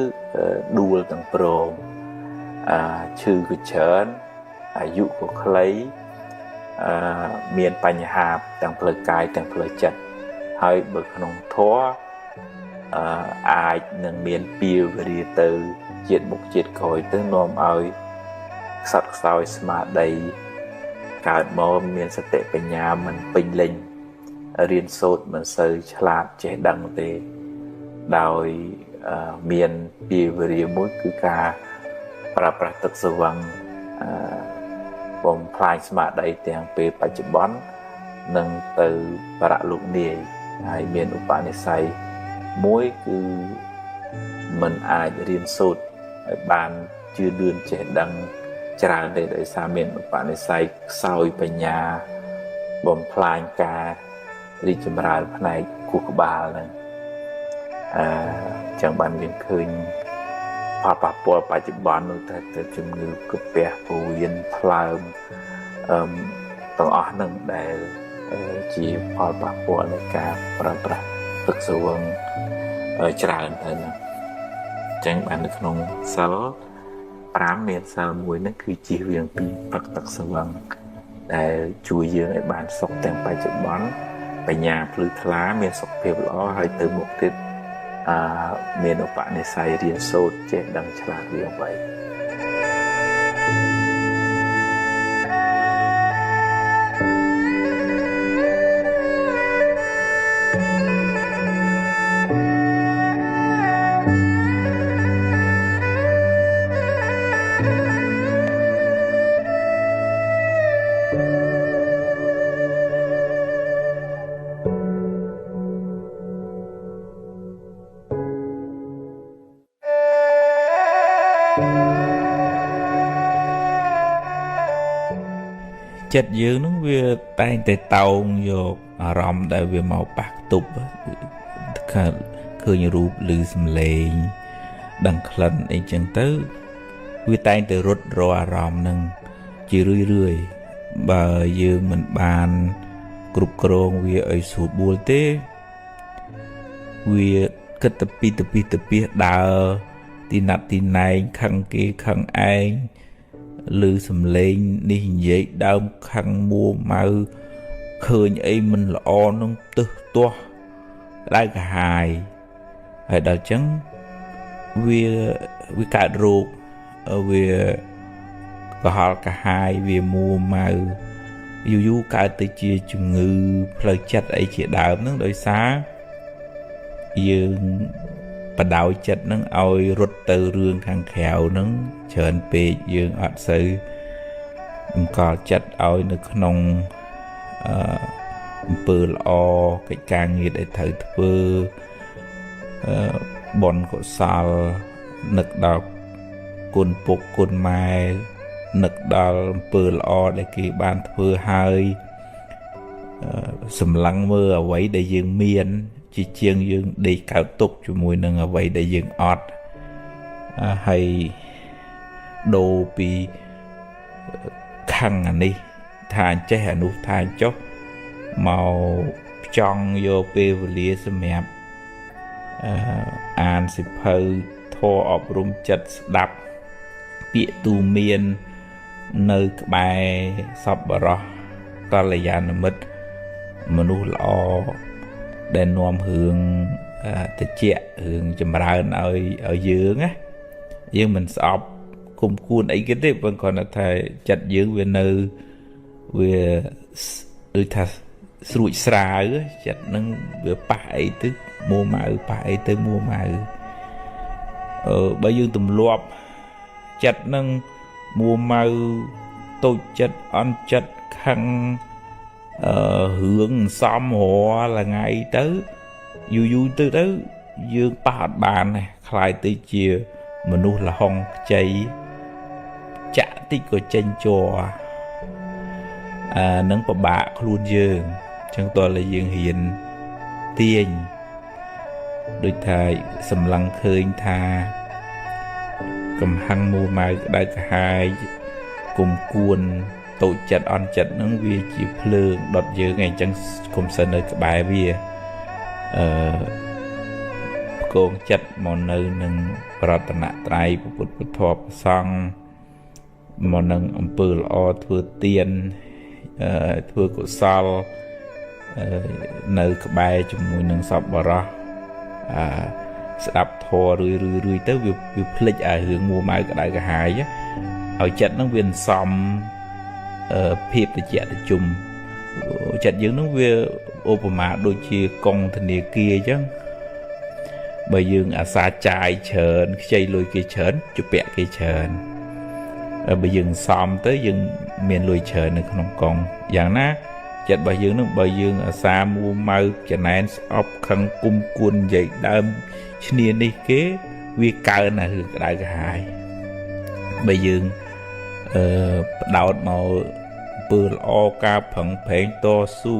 ដួលទាំងព្រមឈឺក៏ច្រើនអាយុក៏ខ្លីមានបញ្ហាទាំងផ្លូវកាយទាំងផ្លូវចិត្តហើយបើក្នុងធម៌អាចនឹងមានពៀវេរាទៅជាតិមុខជាតិក្រោយទៅនាំឲ្យខ្សត់ខ្សោយស្មារតីកើតមកមានសតិបញ្ញាមិនពេញលេញរៀនសូត្រមិនសូវឆ្លាតចេះដឹងទេដោយមានពៀវេរាមួយគឺការប្រើប្រាស់ទឹកស្រវឹងបំផ្លាញស្មារតីទាំងពេលបច្ចុប្បន្ននិងទៅបរលោកនាយហើយមានឧបនិស្ស័យមួយគឺមិនអាចរៀនសូត្រឲ្យបានជឿនលឿនចេះដឹងច្រើនទេដោយសារមានឧបនិស្ស័យខ្សោយបញ្ញាបំផ្លាញការរីកចម្រើនផ្នែកខួរក្បាលហ្នឹងចឹងបានយើងឃើញផលប៉ះពាល់បច្ចុប្បន្ននោះតែជំងឺក្រពះពោះវៀនថ្លើមទាំងអស់ហ្នឹងដែលជាផលប៉ះពាល់នៃការប្រើប្រាស់ទឹកស្រវឹងច្រើនទៅហ្នឹងចឹងបាននៅក្នុងសិល5មានសិលមួយហ្នឹងគឺជៀសវាងពីផឹកទឹកស្រវឹងដែលជួយយើងឲ្យបានសុខទាំងបច្ចុប្បន្នបញ្ញាភ្លឺថ្លាមានសុខភាពល្អហើយទៅមុខទៀតមានឧបនិស្ស័យរៀនសូត្រចេះដឹងឆ្លាតវាងវៃចិត្តយើងនឹងវាតែងតែតោងយកអារម្មណ៍ដែលវាមកប៉ះខ្ទប់ឃើញរូបឬសំឡេងដឹងក្លិនអីចឹងទៅវាតែងតែរត់រកអារម្មណ៍នឹងជារឿយរឿយបើយើងមិនបានគ្រប់គ្រងវាឲ្យស្រួលបួលទេវាគិតទៅពីទៅពីទៅពីដើរទីណាត់ទីណែងខឹងគេខឹងឯងឬសំឡេងនេះនិយាយដើមខឹងមួម៉ៅឃើញអីមិនល្អនឹងទឹះទាស់ក្តៅក្រហាយហើយដល់ចឹងវាកើតរោគវាក្រហល់ក្រហាយវាមួម៉ៅយូរយូរកើតទៅជាជំងឺផ្លូវចិត្តអីជាដើមហ្នឹងដោយសារយើងបដោយចិត្តនឹងឲ្យរត់ទៅរឿងខាងក្រៅនឹងច្រើនពេកយើងអត់សូវអង្គលចិត្តឲ្យនៅក្នុងអំពើល្អកិច្ចការងារដែលត្រូវធ្វើបុណ្យកុសលនឹកដល់គុណពុកគុណម៉ែនឹកដល់អំពើល្អដែលគេបានធ្វើហើយសម្លឹងមើលអ្វីដែលយើងមានជាជាងយើងដេកកើតទុកជាមួយនឹងអ្វីដែលយើងអត់ហើយដូរពីខឹងអានេះថាអញ្ចេះអានោះថាអញ្ចោះមកចង់យកពេលវេលាសម្រាប់ អានសិភៅធម៌អប់រំចិត្តស្ដាប់ពាក្យទូមាននៅក្បែរសប្បុរសកល្យាណមិត្តមនុស្សល្អដែលនាំរឿងតិចរឿងចម្រើនឲ្យយើងណាយើងមិនស្អប់គុំគួនអីគេទេប៉ុន្តែគ្រាន់តែថាចិត្តយើងវានៅវាដូចថាស្រួចស្រាវចិត្តនឹងវាប៉ះអីទៅមួម៉ៅប៉ះអីទៅមួម៉ៅបើយើងទម្លាប់ចិត្តនឹងមួម៉ៅតូចចិត្តអន់ចិត្តខឹងរឿងសំរាល់ថ្ងៃទៅយូរយូរទៅទៅយើងប៉ះអត់បានទេខ្លាយទៅជាមនុស្សលហុងខ្ចីចាក់តិចក៏ចេញជ័រនឹងពិបាកខ្លួនយើងអញ្ចឹងតើតែយើងរៀនទាញដូចថាសម្លឹងឃើញថាកំហឹងមួម៉ៅក្តៅក្រហាយគុំគួនតូចចិត្តអន់ចិត្តហ្នឹងវាជាភ្លើងដុតយើងឯងអញ្ចឹងកុំសិននៅក្បែរវាផ្គងចិត្តមកនៅនឹងប្រតនត្រ័យពុទ្ធពធព្រះសង្ឃមកនឹងអំពើល្អធ្វើទានធ្វើកុសលនៅក្បែរជាមួយនឹងសប្បុរសស្ដាប់ធម៌រឿយរឿយទៅវាភ្លេចអារឿងមួម៉ៅក្តៅក្រហាយឲ្យចិត្តនឹងវាសំភាពតិចតិជុំចិត្តយើងនឹងវាឧបមាដូចជាកងធនាគារអញ្ចឹងបើយើងអាសាចាយច្រើនខ្ចីលុយគេច្រើនជពាក់គេច្រើនបើយើងសំទៅយើងមានលុយច្រើននៅក្នុងកងយ៉ាងណាចិត្តរបស់យើងនឹងបើយើងអាសាមួម៉ៅចំណែនស្អប់ខឹងគុំគួននិយាយដើមឈ្នានេះគេវាកើនអារឿងក្តៅក្រហាយបើយើងផ្ដោតមកពើល្អការប្រឹងប្រែងតស៊ូ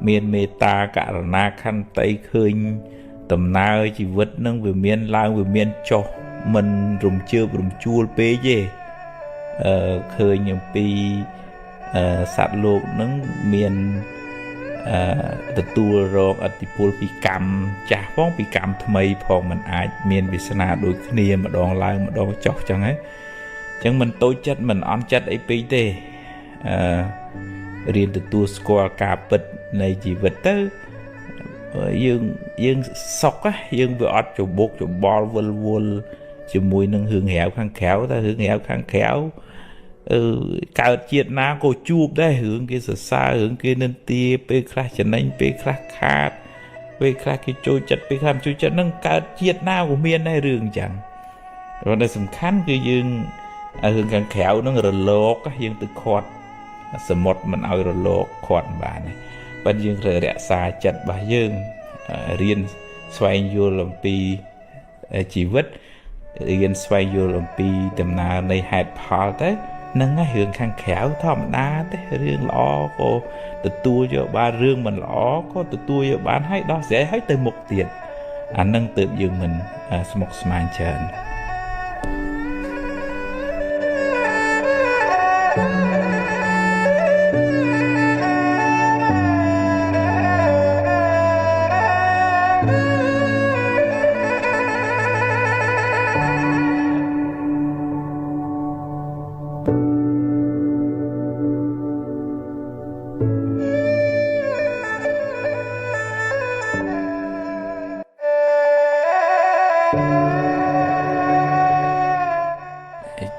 មានមេត្តាករុណាខន្តីឃើញដំណើរជីវិតនឹងវាមានឡើងវាមានចុះមិនរំជើបរំជួលពេកទេឃើញអំពីសត្វលោកនឹងមានទទួលរងឥទ្ធិពលពីកម្មចាស់ផងពីកម្មថ្មីផងមិនអាចមានវាសនាដូចគ្នាម្ដងឡើងម្ដងចុះចឹងហ៎ចឹងមិនតូចចិត្តមិនអន់ចិត្តអីពេកទេរៀនទទួលស្គាល់ការពិតនៃជីវិតទៅយើងសុខយើងវាអត់ច្បុកច្បល់វិលវល់ជាមួយនឹងរឿងរ៉ាវខាងក្រៅតែរឿងរ៉ាវខាងក្រៅកើតជាតិណាក៏ជួបដែររឿងគេសរសើររឿងគេនិន្ទាពេលខ្លះចំណេញពេលខ្លះខាតពេលខ្លះគេចូលចិត្តពេលខ្លះមិនចូលចិត្តនឹងកើតជាតិណាក៏មានដែររឿងអញ្ចឹងប៉ុន្តែសំខាន់គឺយើងរឿងខាងក្រៅនឹងរលកយើងទៅខាត់សមុទ្រមិនឲ្យរលកខាត់បានទេប៉ុន្តែយើងត្រូវរក្សាចិត្តរបស់យើងរៀនស្វែងយល់អំពីជីវិតរៀនស្វែងយល់អំពីដំណើរនៃហេតុផលទៅនឹងហើយរឿងខាងក្រៅធម្មតាទេរឿងល្អក៏ទទួលយកបានរឿងមិនល្អក៏ទទួលយកបានហើយដោះស្រាយហើយទៅមុខទៀតអានឹងទើបយើងមិនស្មុគស្មាញច្រើន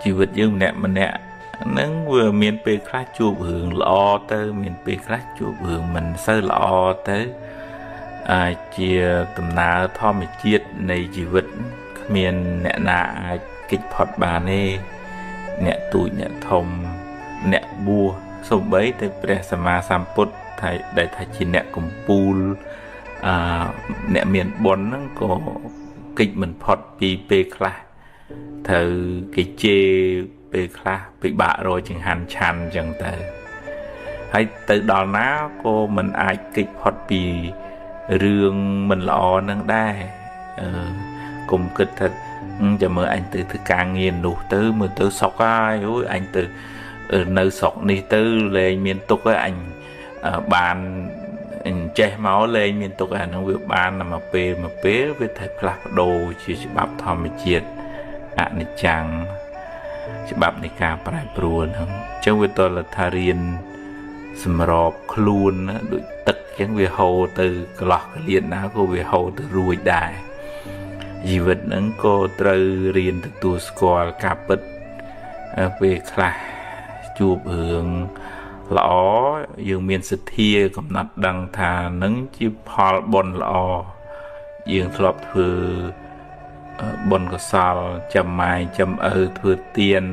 ជីវិតយើងម្នាក់ម្នាក់ហ្នឹងវាមានពេលខ្លះជួបរឿងល្អទៅមានពេលខ្លះជួបរឿងមិនសូវល្អទៅអាចជាដំណើរធម្មជាតិនៃជីវិតគ្មានអ្នកណាអាចគេចផុតបានទេអ្នកទូចអ្នកធំអ្នកបួសសូម្បីតែព្រះសម្មាសម្ពុទ្ធថាដែលថាជាអ្នកកំពូលអ្នកមានបុណ្យហ្នឹងក៏គេចមិនផុតពីពេលខ្លះត្រូវគេជេរពេលខ្លះពិបាករកចង្ហាន់ឆាន់អញ្ចឹងទៅហើយទៅដល់ណាក៏មិនអាចគេចផុតពីរឿងមិនល្អនឹងដែរកុំគិតថាចាំមើលអញទៅធ្វើការងារនោះទៅមើលទៅសុកហើយអូយអញទៅនៅស្រុកនេះទៅលែងមានទុកហើយអញបាន ចេះមកលែងមានទុកអាហ្នឹងវាបានតែមួយពេលមួយពេលវាត្រូវផ្លាស់ប្ដូរជាច្បាប់ធម្មជាតិអនិច្ចំច្បាប់នៃការប្រែប្រួលហ្នឹងអញ្ចឹងវាតលថារៀនសម្របខ្លួនណាដូចទឹកអញ្ចឹងវាហូរទៅកន្លោះកលៀនណាក៏វាហូរទៅរួចដែរជីវិតហ្នឹងក៏ត្រូវរៀនទទួលស្គាល់ការពិតពេលខ្លះជួបរឿងល្អយើងមានសទ្ធាកំណត់ដឹងថានឹងជាផលបុណ្យល្អយើងធ្លាប់ធ្វើបុណ្យកុសលចាំម៉ាយចាំឪធ្វើទាន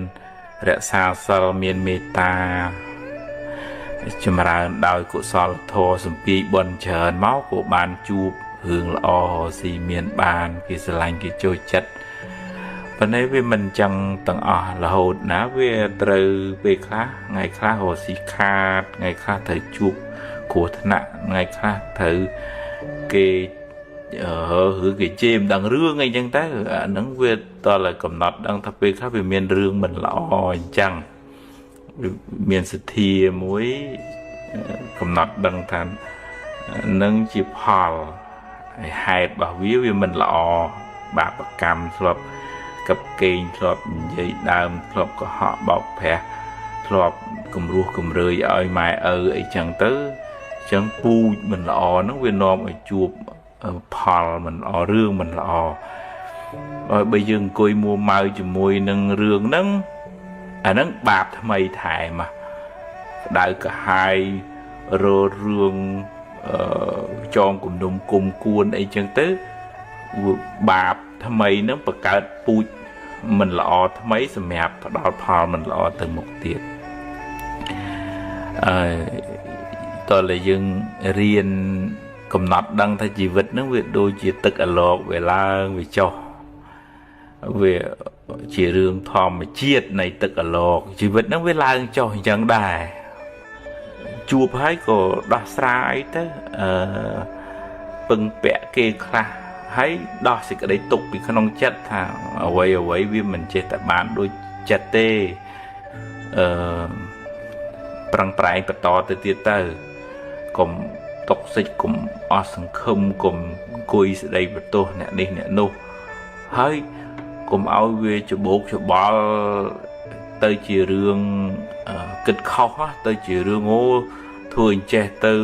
រក្សាសិលមានមេត្តាចម្រើនដោយកុសលធម៌សំពីបុណ្យច្រើនមកក៏បានជួបរឿងល្អស៊ីមានបានគេស្រឡាញ់គេចូលចិត្តប៉ុន្តែវាមិនចឹងទាំងអស់រហូតណាវាត្រូវពេលខ្លះថ្ងៃខ្លះរកស៊ីខាតថ្ងៃខ្លះត្រូវជួបគ្រោះថ្នាក់ថ្ងៃខ្លះត្រូវគេឬគេជេរមិនដឹងរឿងអីចឹងទៅអាហ្នឹងវាតតែកំណត់ដឹងថាពេលខ្លះវាមានរឿងមិនល្អអញ្ចឹងមានសទ្ធាមួយកំណត់ដឹងថានឹងជាផលហេតុរបស់វាវាមិនល្អបាបកម្មធ្លាប់កັບកេងធ្លាប់និយាយដើមធ្លាប់កុហកបោកប្រាស់ធ្លាប់គំរោះគំរើយឲ្យម៉ែឪអីចឹងទៅអញ្ចឹងពូជមិនល្អហ្នឹងវានាំឲ្យជួបផលមិនល្អរឿងមិនល្អហើយបើយើងអង្គុយមួម៉ៅជាមួយនឹងរឿងហ្នឹងអាហ្នឹងបាបថ្មីថែមក្តៅក្រហាយររឿងចងគំនុំគុំគួនអីចឹងទៅបាបថ្មីហ្នឹងបង្កើតពូជមិនល្អថ្មីសម្រាប់ផ្ដល់ផលមិនល្អទៅមុខទៀតអឺតើយើងរៀនកំណត់ដឹងថាជីវិតហ្នឹងវាដូចជាទឹកអាឡកវាឡើងវាចុះវាជារឿងធម្មជាតិនៃទឹកអាឡកជីវិតហ្នឹងវាឡើងចុះអញ្ចឹងដែរជួបហើយក៏ដោះស្រាយទៅអឺពឹងពាក់គេខ្លះហើយដោះសេចក្តីទុកពីក្នុងចិត្តថាអ្វីអ្វីវាមិនចេះតែបានដូចចិត្តទេអឺប្រឹងប្រែងបន្តទៅទៀតទៅកុំតុកសិចកុំអស់សង្ឃឹមកុំអង្គុយស្ដីបន្ទោសអ្នកនេះអ្នកនោះហើយកុំឲ្យវាច្បោកច្បល់ទៅជារឿងគិតខុសទៅជារឿងអូធ្វើអញ្ចេះទៅ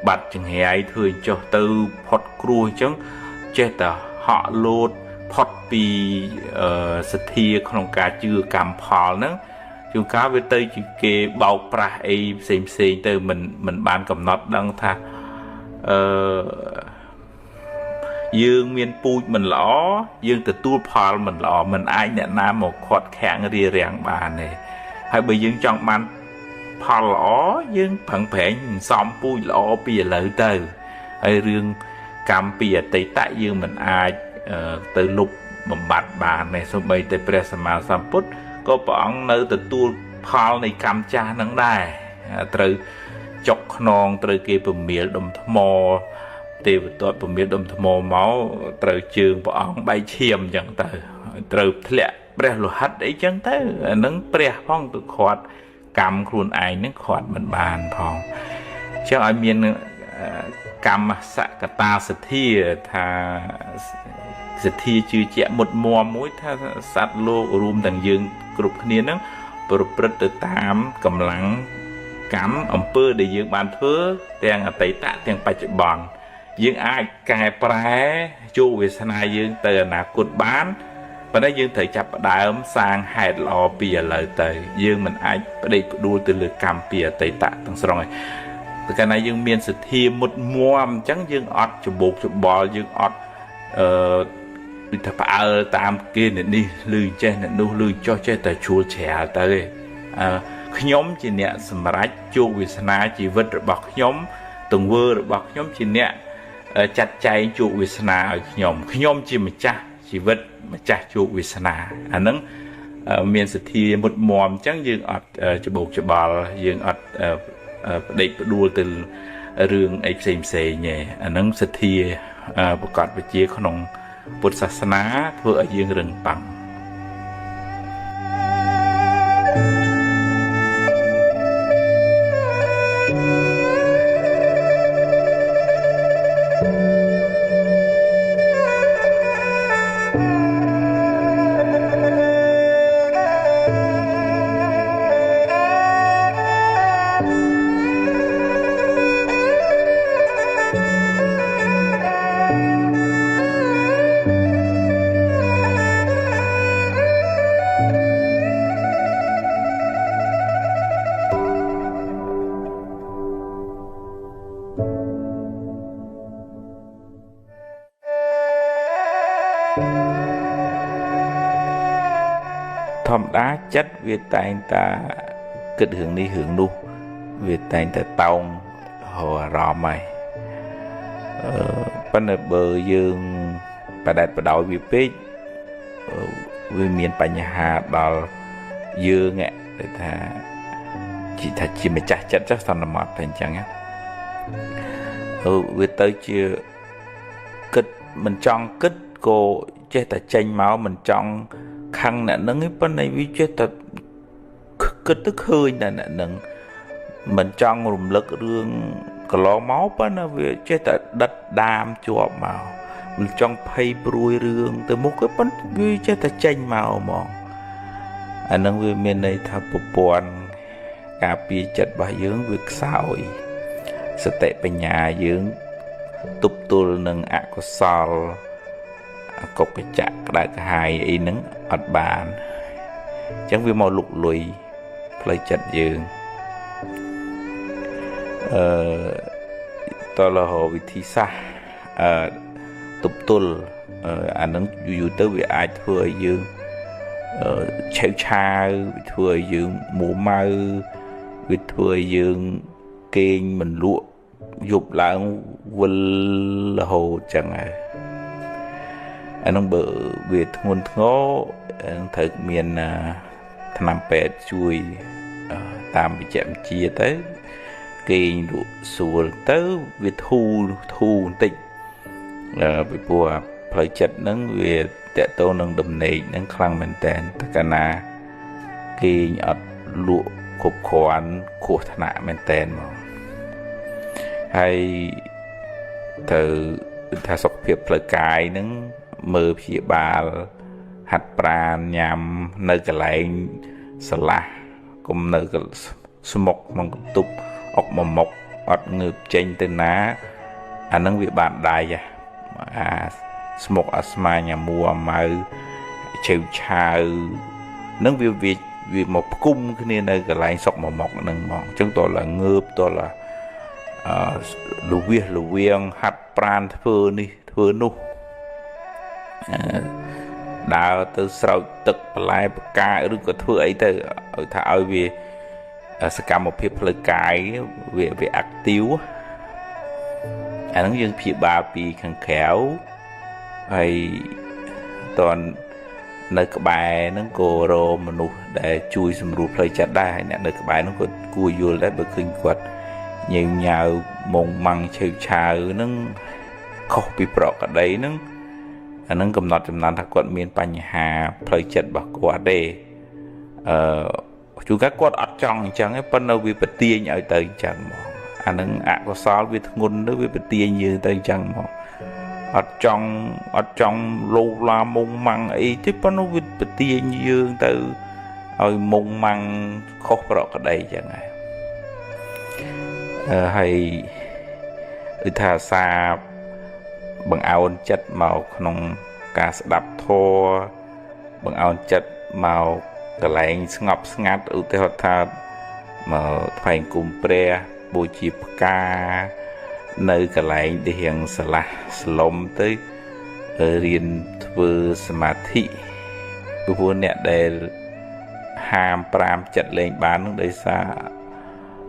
បាត់ចង្រៃធ្វើអញ្ចោះទៅផុតគ្រោះអញ្ចឹងចេះតែហក់លោតផុតពីសទ្ធាក្នុងការជឿកម្មផលហ្នឹងជួនកាលវាទៅជាគេបោកប្រាស់អីផ្សេងផ្សេងទៅមិនបានកំណត់ដឹងថាអឺយើងមានពូជមិនល្អយើងទទួលផលមិនល្អមិនអាចអ្នកណាមកខាត់ខាំងរារាំងបានទេហើយបើយើងចង់បានផលល្អយើងប្រឹងប្រែងសំពូជល្អពីឥឡូវទៅហើយរឿងកម្មពីអតីតយើងមិនអាចទៅលុបបំបត្តិបានទេសូម្បីតែព្រះសម្មាសម្ពុទ្ធក៏ព្រះអង្គនៅទទួលផលនៃកម្មចាស់នឹងដែរត្រូវចុកខ្នងត្រូវគេពមៀលដុំថ្មទេវទត្តពមៀលដុំថ្មមកត្រូវជើងព្រះអង្គបែកឈាមអញ្ចឹងទៅត្រូវធ្លាក់ព្រះលោហិតអីចឹងទៅអានឹងព្រះផងទៅខាត់កម្មខ្លួនឯងនឹងខាត់មិនបានផងអញ្ចឹងឲ្យមានកម្មសកតាសទ្ធាថាសទ្ធាជឿជាក់មុតមមមួយថាសត្វលោករួមទាំងយើងគ្រប់គ្នានឹងប្រព្រឹត្តទៅតាមកម្លាំងកម្មអំពើដែលយើងបានធ្វើទាំងអតីតទាំងបច្ចុប្បន្នយើងអាចកែប្រែជោគវាសនាយើងទៅអនាគតបានប៉ុន្តែយើងត្រូវចាប់ផ្ដើមសាងហេតុល្អពីឥឡូវទៅយើងមិនអាចផ្ដេកផ្ដួលទៅលើកម្មពីអតីតទាំងស្រុងឯងតែកាលណាយើងមានសទ្ធាមុតមមអញ្ចឹងយើងអត់ច្បោកច្បល់យើងអត់អឺដូចថាផ្អើលតាមគេអ្នកនេះឮចេះអ្នកនោះឮចុះចេះតែជួលច្រាលទៅឯងខ្ញុំជាអ្នកសម្រេចជោគវាសនាជីវិតរបស់ខ្ញុំទង្វើរបស់ខ្ញុំជាអ្នកចាត់ចែងជោគវាសនាឲ្យខ្ញុំខ្ញុំជាម្ចាស់ជីវិតម្ចាស់ជោគវាសនាអាហ្នឹងមានសទ្ធាមុតមមអញ្ចឹងយើងអត់ច្បោកច្បល់យើងអត់ផ្ដេកផ្ដួលទៅរឿងអីផ្សេងផ្សេងទេអាហ្នឹងសទ្ធាប្រកបវិជ្ជាក្នុងពុទ្ធសាសនាធ្វើឲ្យយើងរឹងប៉ឹង ធម្មតាចិត្តវាតែងតែគិតរឿងនេះរឿងនោះវាតែងតែតោងរកអារម្មណ៍ហើយប៉ុន្តែបើយើងបដែតបដោយវាពេកវាមានបញ្ហាដល់យើងដែលថាជាម្ចាស់ចិត្តចុះសន្មត់តែអញ្ចឹងណាវាទៅជាគិតមិនចង់គិតក៏ចេះតែចេញមកមិនចង់ខឹងអ្នកនឹងឯងប៉ុន្តែវាចេះតែគិតទៅឃើញតែអ្នកនឹងមិនចង់រំលឹករឿងកន្លងមកប៉ុន្តែវាចេះតែដិតដាមជាប់មកមិនចង់ភ័យព្រួយរឿងទៅមុខទេប៉ុន្តែវាចេះតែចេញមកហ្មងអានឹងវាមានន័យថាប្រព័ន្ធការពារចិត្តរបស់យើងវាខ្សោយសតិបញ្ញាយើងទប់ទល់នឹងអកុសលអកុបច្ចៈក្តៅក្រហាយអីហ្នឹងអត់បានអញ្ចឹងវាមកលុកលុយផ្លូវចិត្តយើងតលហវិធីសាស្ត្រទប់ទល់អាហ្នឹងយូរៗទៅវាអាចធ្វើឲ្យយើងឆេវឆាវវាធ្វើឲ្យយើងមួម៉ៅវាធ្វើឲ្យយើងគេងមិនលក់យប់ឡើងវិលរហូតចឹងហើយអានោះបើវាធ្ងន់ធ្ងរត្រូវមានថ្នាំពេទ្យជួយតាមវិជ្ជាវិទ្យាទៅគេងលក់ស្រួលទៅវាធូរបន្តិចពីព្រោះផ្លូវចិត្តហ្នឹងវាតកតងនឹងដំណេកហ្នឹងខ្លាំងមែនតើតើកាលណាគេងអត់លក់គ្រប់គ្រាន់គ្រោះថ្នាក់មែនតើហ្មងហើយត្រូវថាសុខភាពផ្លូវកាយហ្នឹងមើលព្យាបាលហាត់ប្រាណញ៉ាំនៅកន្លែងស្រឡះកុំនៅស្មុកក្នុងកន្ទប់អុកមួយមុកអត់ងើបចេញទៅណាអាហ្នឹងវាបានដៃអាស្មុកអាស្មាញអាមួអាម៉ៅឆេវឆាវហ្នឹងវាមកផ្គុំគ្នានៅកន្លែងសុកមួយមុកហ្នឹងហ្មងអញ្ចឹងតើឡើងងើបតើលវាសលវៀងហាត់ប្រាណធ្វើនេះធ្វើនោះដើរទៅស្រោចទឹកបន្លែផ្កាឬក៏ធ្វើអីទៅឲ្យថាឲ្យវាសកម្មភាពផ្លូវកាយវាអាក់ទីវអាហ្នឹងយើងព្យាបាលពីខាងក្រៅហើយតននៅក្បែរហ្នឹងក៏រមនុស្សដែលជួយសម្រួលផ្លូវចិត្តដែរហើយអ្នកនៅក្បែរហ្នឹងក៏គួរយល់ដែរបើឃើញគាត់ញ៉ៅញ៉ៅមុងម៉ាំងឆេវឆាវហ្នឹងខុសពីប្រក្រតីហ្នឹងអាហ្នឹងកំណត់ចំណាំថាគាត់មានបញ្ហាផ្លូវចិត្តរបស់គាត់ទេជួនកាលគាត់អត់ចង់អញ្ចឹងទេប៉ុន្តែវាប្រទាញឲ្យទៅអញ្ចឹងហ្មងអាហ្នឹងអកុសលវាធ្ងន់ទៅវាប្រទាញយើងទៅអញ្ចឹងហ្មងអត់ចង់លោឡាមុងម៉ាំងអីទេប៉ុន្តែវាប្រទាញយើងទៅឲ្យមុងម៉ាំងខុសប្រក្រតីអញ្ចឹងហើយហើយគឺថាសាបង្អោនចិត្តមកក្នុងការស្ដាប់ធម៌បង្អោនចិត្តមកកន្លែងស្ងប់ស្ងាត់ឧទាហរណ៍ថាមកថ្វាយគុំព្រះបូជាផ្កានៅកន្លែងដែលរៀងស្រឡះស្លុំទៅរៀនធ្វើសមាធិព្រោះអ្នកដែលហាមប្រាមចិត្តលេងបាននឹងដោយសារ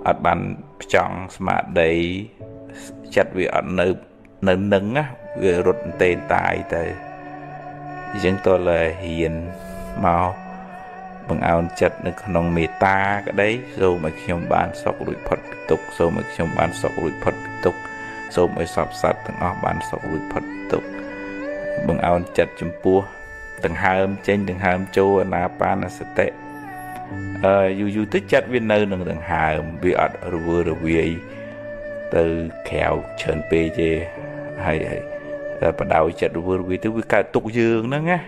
អត់បានផ្ចង់ស្មារតីចិត្តវាអត់នៅនឹងណាវារត់អន្ទេតាយទៅអញ្ចឹងតើរៀនមកបង្អោនចិត្តនៅក្នុងមេត្តាក្តីសូមឲ្យខ្ញុំបានសុខរួចផុតពីទុក្ខសូមឲ្យខ្ញុំបានសុខរួចផុតពីទុក្ខសូមឲ្យសព្វសត្វទាំងអស់បានសុខរួចផុតពីទុក្ខបង្អោនចិត្តចំពោះដង្ហើមចេញដង្ហើមចូលអានាបានសតិយូរៗទៅចិត្តវានៅនឹងដង្ហើមវាអត់រវើរវាយទៅក្រៅច្រើនពេកទេហើយបដៅចិត្តរវើរវាយទៅវាកើតទុកយើងហ្នឹងណា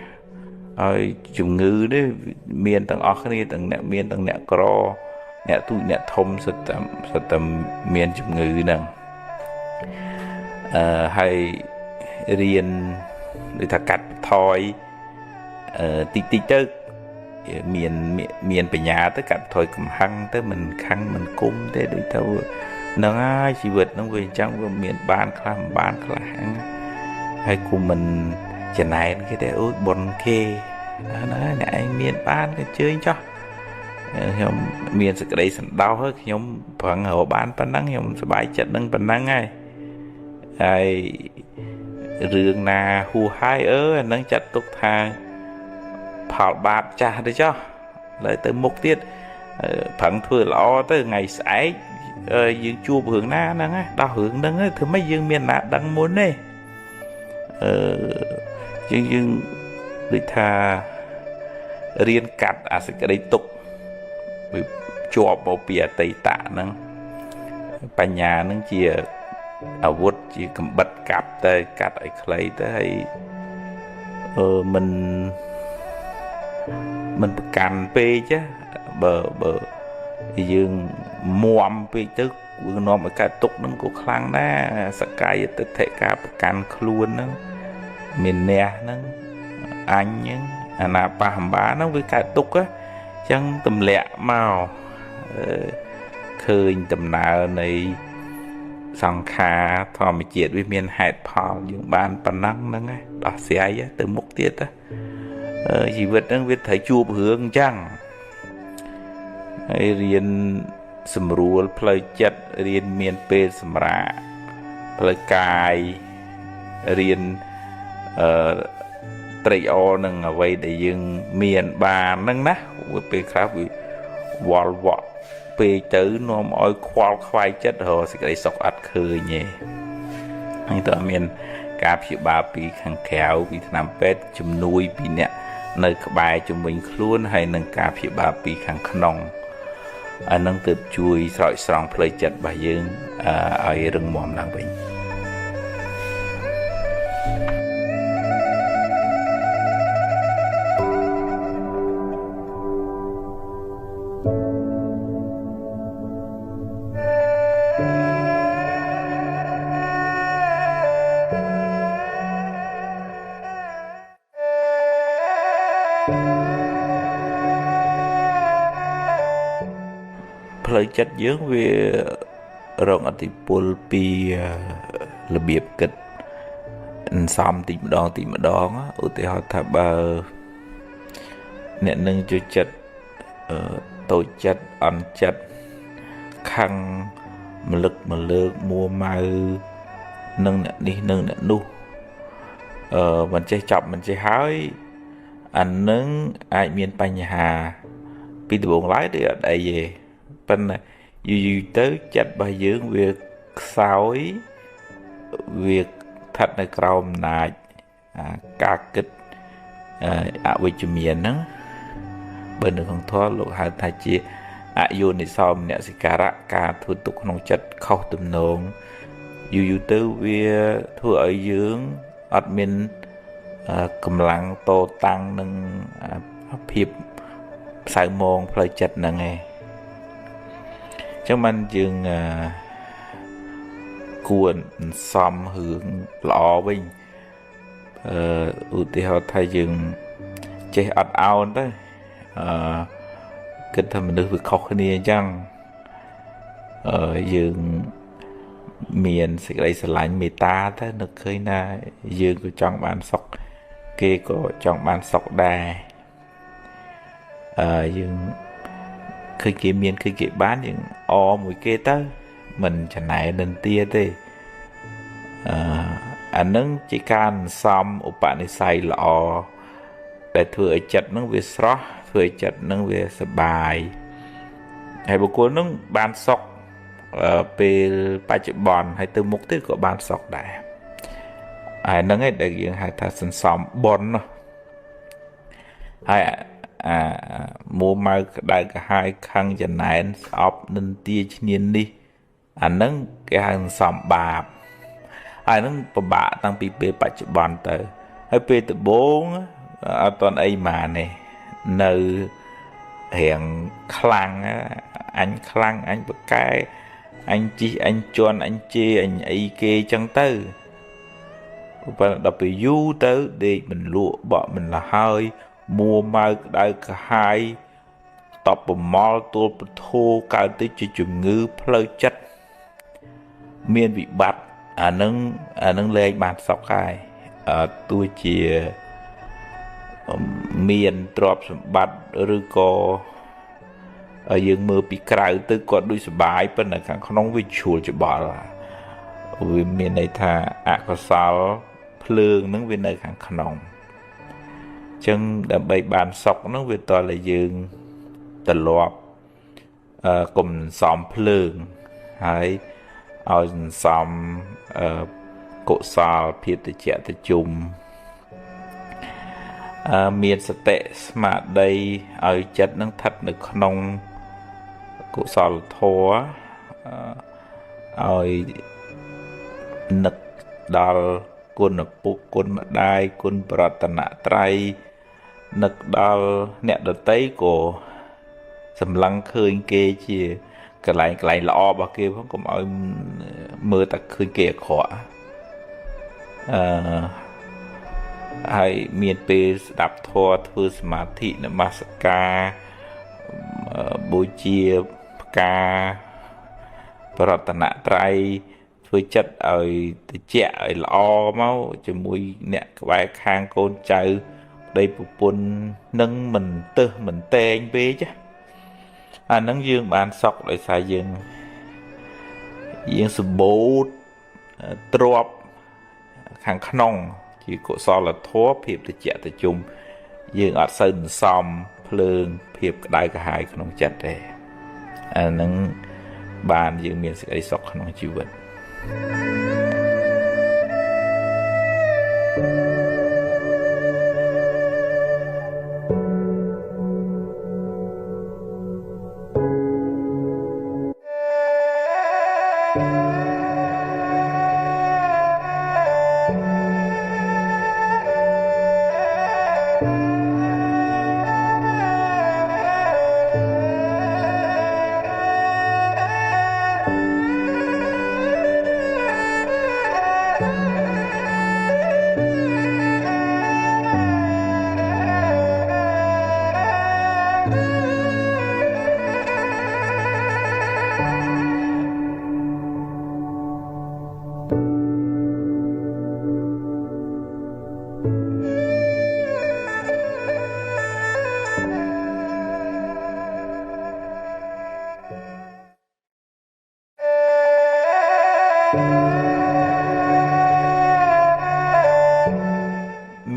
ហើយជំងឺនេះមានទាំងអស់គ្នាទាំងអ្នកមានទាំងអ្នកក្រអ្នកទូចអ្នកធំសុទ្ធតែមានជំងឺហ្នឹងហើយរៀនដូចថាកាត់បន្ថយតិចតិចទៅមានបញ្ញាទៅកាត់បន្ថយកំហឹងទៅមិនខឹងមិនគុំទេដូចទៅហ្នឹងហើយជីវិតហ្នឹងវាអញ្ចឹងវាមានបានខ្លះមិនបានខ្លះហ្នឹងហើយគុំមិនចំណែនគេទេអូយបុណ្យគេ ហ្នឹងហើយអ្នកឯងមានបានក៏ជើញចោះខ្ញុំមានសេចក្តីសន្តោសហើយខ្ញុំប្រឹងរកបានប៉ុណ្ណឹងខ្ញុំសប្បាយចិត្តនឹងប៉ុណ្ណឹងហើយហើយរឿងណាហួសហើយអានឹងចាត់ទុកថាផលបាបចាស់ទៅចុះឡើយទៅមុខទៀតប្រឹងធ្វើល្អទៅថ្ងៃស្អែកយើងជួបរឿងណាហ្នឹងដោះរឿងហ្នឹងធ្វើម៉េចយើងមានណាដឹងមុនទេយើងដូចថារៀនកាត់អាសេចក្តីទុក្ខវាជាប់មកពីអតីតហ្នឹងបញ្ញាហ្នឹងជាអាវុធជាកំបិតកាប់ទៅកាត់ឲ្យខ្លីទៅហើយមិនប្រកាន់ពេកបើយើងមួមពេកទៅវានាំឲ្យកើតទុក្ខហ្នឹងក៏ខ្លាំងដែរសកាយទិដ្ឋិការប្រកាន់ខ្លួនហ្នឹងមានអ្នកហ្នឹងអញហ្នឹងអាណាប៉ះអំបាហ្នឹងវាកើតទុក្ខអញ្ចឹងទម្លាក់មកឃើញដំណើរនៃសង្ខារធម្មជាតិវាមានហេតុផលយើងបានប៉ុណ្ណឹងហ្នឹងឯងដោះស្រាយទៅមុខទៀតជីវិតហ្នឹងវាត្រូវជួបរឿងអញ្ចឹងហើយរៀនសម្រួលផ្លូវចិត្តរៀនមានពេលសម្រាកផ្លូវកាយរៀនត្រេកអរនឹងអ្វីដែលយើងមានបានហ្នឹងណាវាពេលខ្លះវាវល់វក់ពេកទៅនាំឲ្យខ្វល់ខ្វាយចិត្តរកសេចក្តីសុខអត់ឃើញទេហ្នឹងតើមានការព្យាបាលពីខាងក្រៅពីថ្នាំពេទ្យជំនួយពីអ្នកនៅក្បែរជំវិញខ្លួនហើយនឹងការព្យាបាលពីខាងក្នុងអានឹងទើបជួយស្រោចស្រង់ផ្លូវចិត្តរបស់យើងឲ្យរឹងមាំឡើងវិញផ្លូវចិត្តយើងវារងឥទ្ធិពលពីរបៀបគិតអន្សំតិចម្ដងតិចម្ដងឧទាហរណ៍ថាបើអ្នកនឹងចូលចិត្តតូចចិត្តអន់ចិត្តខឹងមលឹកមលើកមួម៉ៅនឹងអ្នកនេះនឹងអ្នកនោះមិនចេះចប់មិនចេះហើយអានឹងអាចមានបញ្ហាពីដំបូងឡើយឬអត់អីទេប៉ុន្តែយូរៗទៅចិត្តរបស់យើងវាខ្សោយវាស្ថិតនៅក្រោមអំណាចការគិតអវិជ្ជមានហ្នឹងបើនៅក្នុងធម៌លោកហៅថាជាអយោនិសោមនសិការៈការធ្វើទុកក្នុងចិត្តខុសទំនងយូរៗទៅវាធ្វើឲ្យយើងអត់មានកម្លាំងតតាំងនឹងភាពសៅមងផ្លូវចិត្តហ្នឹងឯងចឹងបានយើងគួរសំរឿងល្អវិញឧទាហរណ៍ថាយើងចេះអត់ឱនទៅគិតថាមនុស្សវាខុសគ្នាអញ្ចឹងយើងមានសេចក្តីស្រឡាញ់មេត្តាទៅនឹកឃើញថាយើងក៏ចង់បានសុខគេក៏ចង់បានសុខដែរយើងឃើញគេមានឃើញគេបានយើងអមួយគេទៅមិនចំណែននិន្ទាទេអានឹងជាការសំឧបនិស្ស័យល្អដែលធ្វើឲ្យចិត្តនឹងវាស្រស់ធ្វើឲ្យចិត្តនឹងវាសប្បាយហើយបុគ្គលនឹងបានសុខពេលបច្ចុប្បន្នហើយទៅមុខទៀតក៏បានសុខដែរហើយហ្នឹងឯងដែលយើងហៅថាសន្សំបុណ្យនោះហើយអាមួម៉ៅក្តៅក្រហាយខឹងចំណែនស្អប់និន្ទាឈ្នាននេះអាហ្នឹងគេហៅសន្សំបាបហើយហ្នឹងពិបាកតាំងពីពេលបច្ចុប្បន្នទៅហើយពេលដំបូងអត់ទាន់អីម៉ានេះនៅរៀងខ្លាំងអញខ្លាំងអញបកែអញជីអញជន់អញជេរអញអីគេចឹងទៅប៉ុន្តែដល់ពេលយូរទៅដេកមិនលក់បក់មិនលហើយមួម៉ៅក្តៅក្រហាយតបប្រមល់ទួលពធោកើតទៅជាជំងឺផ្លូវចិត្តមានវិបត្តិអានឹងលែងបានសុខហើយទោះជា មានទ្រព្យសម្បត្តិឬក៏យើងមើលពីក្រៅទៅគាត់ដូចសប្បាយប៉ុន្តែខាងក្នុងវាជ្រួលច្បល់វាមានន័យថាអកុសលភ្លើងហ្នឹងវានៅខាងក្នុងអញ្ចឹងដើម្បីបានសុខហ្នឹងវាតតែយើងត្រឡប់កុំសំភ្លើងហើយឲ្យសន្សំកុសលភាពតិចតិជុំមានសតិស្មារតីឲ្យចិត្តនឹងស្ថិតនៅក្នុងកុសលធម៌ឲ្យនឹកដល់គុណឪពុកគុណម្ដាយគុណប្រតនត្រ័យនឹកដល់អ្នកដតីក៏សម្លឹងឃើញគេជាកន្លែងល្អរបស់គេផងកុំឲ្យមើលតែឃើញគេអាក្រក់អឺហើយមានពេលស្ដាប់ធម៌ធ្វើសមាធិនមស្ការបូជាផ្កាប្រតនត្រ័យធ្វើចិត្តឲ្យតិចឲ្យល្អមកជាមួយអ្នកក្បែរខាងកូនចៅប្តីប្រពន្ធនឹងមិនទឹះមិនតែងពេកអាហ្នឹងយើងបានសុខដោយសារយើងសម្បូរទ្រព្យខាងក្នុងជាកុសលធម៌ភាពតិចតិជុំយើងអត់សូវសន្សំភ្លើងភាពក្តៅក្រហាយក្នុងចិត្តទេអាហ្នឹងបានយើងមានសេចក្តីសុខក្នុងជីវិត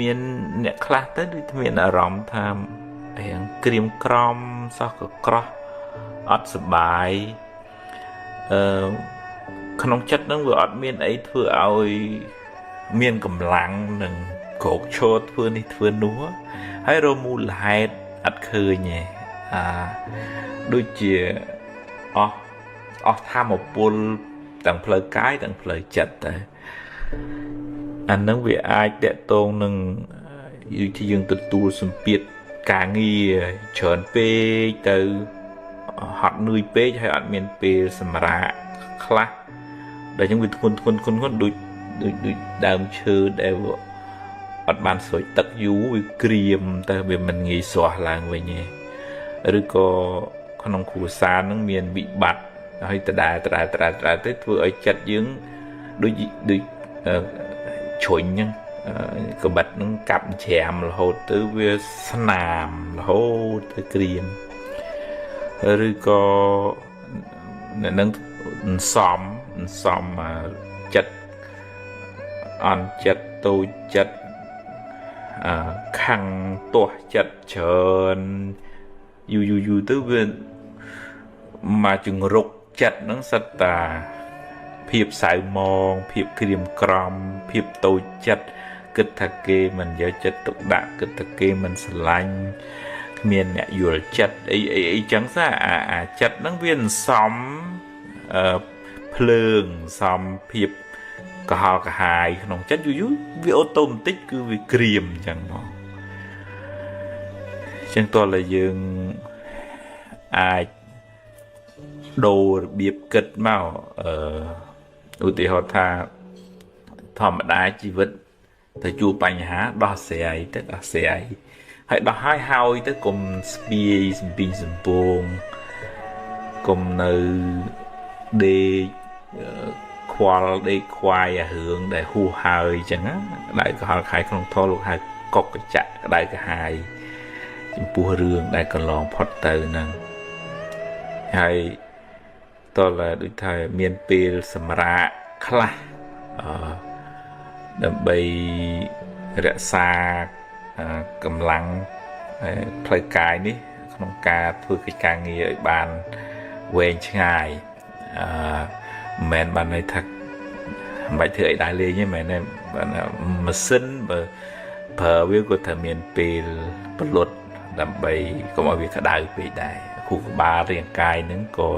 មានអ្នកខ្លះទៅដូចមានអារម្មណ៍ថារៀងក្រៀមក្រំសោះកក្រោះអត់សប្បាយក្នុងចិត្តហ្នឹងវាអត់មានអីធ្វើឲ្យមានកម្លាំងនឹងក្រោកឈរធ្វើនេះធ្វើនោះហើយរមូលហេតុអត់ឃើញទេដូចជាអស់ធម៌ពលទាំងផ្លូវកាយទាំងផ្លូវចិត្តទៅអានឹងវាអាចតកតងនឹងដូចយើងទទួលសម្ពាធការងារច្រើនពេកទៅហត់នឿយពេកហើយអត់មានពេលសម្រាកខ្លះដល់ចឹងវាធ្ងន់ធ្ងន់ធ្ងន់ធ្ងន់ដូចដូចដើមឈើដែលអត់បានស្រោចទឹកយូរវាក្រៀមទៅវាមិនងាយស្រស់ឡើងវិញទេឬក៏ក្នុងគ្រួសារនឹងមានវិបត្តិហើយដដែលទៅធ្វើឲ្យចិត្តយើងដូចដូចជ្រុញហ្នឹងកបិតហ្នឹងកាប់ច្រាមរហូតទៅវាស្នាមរហូតទៅក្រៀមឬក៏អ្នកនឹងសំចិត្តអន់ចិត្តតូចចិត្តខឹងទាស់ចិត្តច្រើនយូរទៅវាមកជង្រុកចិត្តហ្នឹងសិតតាភាពសៅមងភាពក្រៀមក្រំភាពតូចចិត្តគិតថាគេមិនយកចិត្តទុកដាក់គិតថាគេមិនស្រឡាញ់គ្មានអ្នកយល់ចិត្តអីចឹងសោះអាចិត្តហ្នឹងវាសំភ្លើងសំភាពកុហកកាហាយក្នុងចិត្តយូរៗវាអូតូម៉ាទិកគឺវាក្រៀមចឹងមកចឹងតើយើងអាចដូររបៀបគិតមកឧទាហរណ៍ថាធម្មតាជីវិតទៅជួបបញ្ហាដោះស្រាយទៅដោះស្រាយហើយដោះហើយទៅកុំស្ពាយសំពីងសំពងកុំនៅដេកខ្វល់ដេកខ្វាយអារឿងដែលហួសហើយចឹងណាក្តៅក្រហល់ខែក្នុងធម៌លោកហៅកុកកញ្ចាក់ក្តៅក្រហាយ ចំពោះរឿងដែលកន្លងផុតទៅហ្នឹងហើយតើដូចថាមានពេលសម្រាកខ្លះដើម្បីរក្សាកម្លាំងផ្លូវកាយនេះក្នុងការធ្វើកិច្ចការងារឲ្យបានវែងឆ្ងាយមិនមែនបានន័យថាមិនបាច់ធ្វើអីដែរលេងទេមែនទេបានម៉ាស៊ីនបើប្រើវាក៏ត្រូវមានពេលពលុតដើម្បីកុំឲ្យវាក្តៅពេកដែរខួរក្បាលរាងកាយហ្នឹងក៏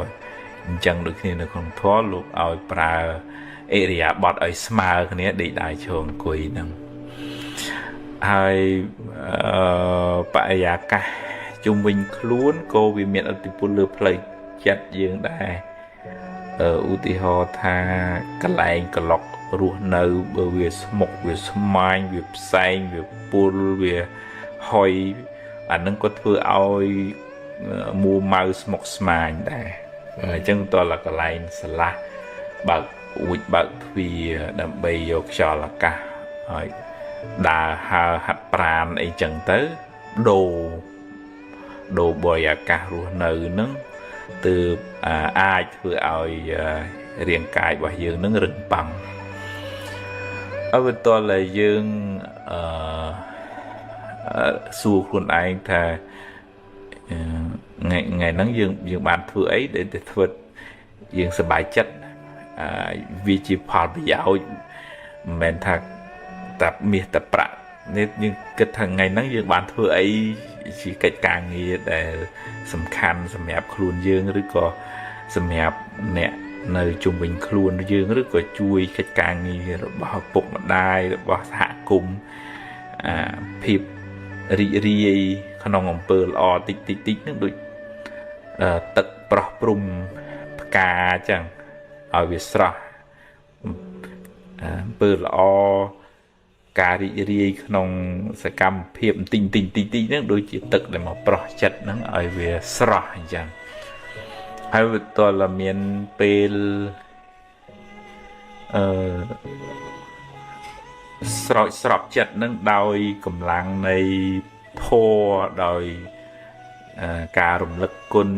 អញ្ចឹងដូចគ្នានៅក្នុងធម៌លោកឲ្យប្រើឥរិយាបថឲ្យស្មើគ្នាដេកដៃឈរអង្គុយហ្នឹងហើយបរិយាកាសជុំវិញខ្លួនក៏វាមានឥទ្ធិពលលើផ្លូវចិត្តយើងដែរឧទាហរណ៍ថាកន្លែងក្លុករស់នៅបើវាស្មុកវាស្មាញវាផ្សែងវាពុលវាហុយអានឹងក៏ធ្វើឲ្យមួម៉ៅស្មុកស្មាញដែរអញ្ចឹងតើកន្លែងស្លាស់បើកអួចបើកទ្វារដើម្បីយកខ្យល់អាកាសឲ្យដើរហើរហាត់ប្រាណអីចឹងទៅដូរបរិយាកាសរស់នៅនឹងទើបអាចធ្វើឲ្យរាងកាយរបស់យើងនឹងរឹងប៉ឹងអវតលយើងអឺសួរខ្លួនឯងថាថ្ងៃហ្នឹងយើងបានធ្វើអីដែលធ្វើយើងសប្បាយចិត្តវាជាផលប្រយោជន៍មិនមែនថាតែមាសតែប្រាក់នេះយើងគិតថាថ្ងៃហ្នឹងយើងបានធ្វើអីជាកិច្ចការងារដែលសំខាន់សម្រាប់ខ្លួនយើងឬក៏សម្រាប់អ្នកនៅជុំវិញខ្លួនយើងឬក៏ជួយកិច្ចការងាររបស់ឪពុកម្ដាយរបស់សហគមន៍ភាពរីករាយក្នុងអំពើល្អតិចតិចតិចហ្នឹងដូចទឹកប្រោះព្រំផ្កាអញ្ចឹងឲ្យវាស្រស់អំពើល្អការរីករាយក្នុងសកម្មភាពបន្តិចតិចតិចតិចហ្នឹងដូចជាទឹកដែលមកប្រោះចិត្តហ្នឹងឲ្យវាស្រស់អញ្ចឹងហើយវាតើមានពេលអឺស្រោចស្រពចិត្តហ្នឹងដោយកម្លាំងនៃធម៌ដោយការរំលឹកគុណ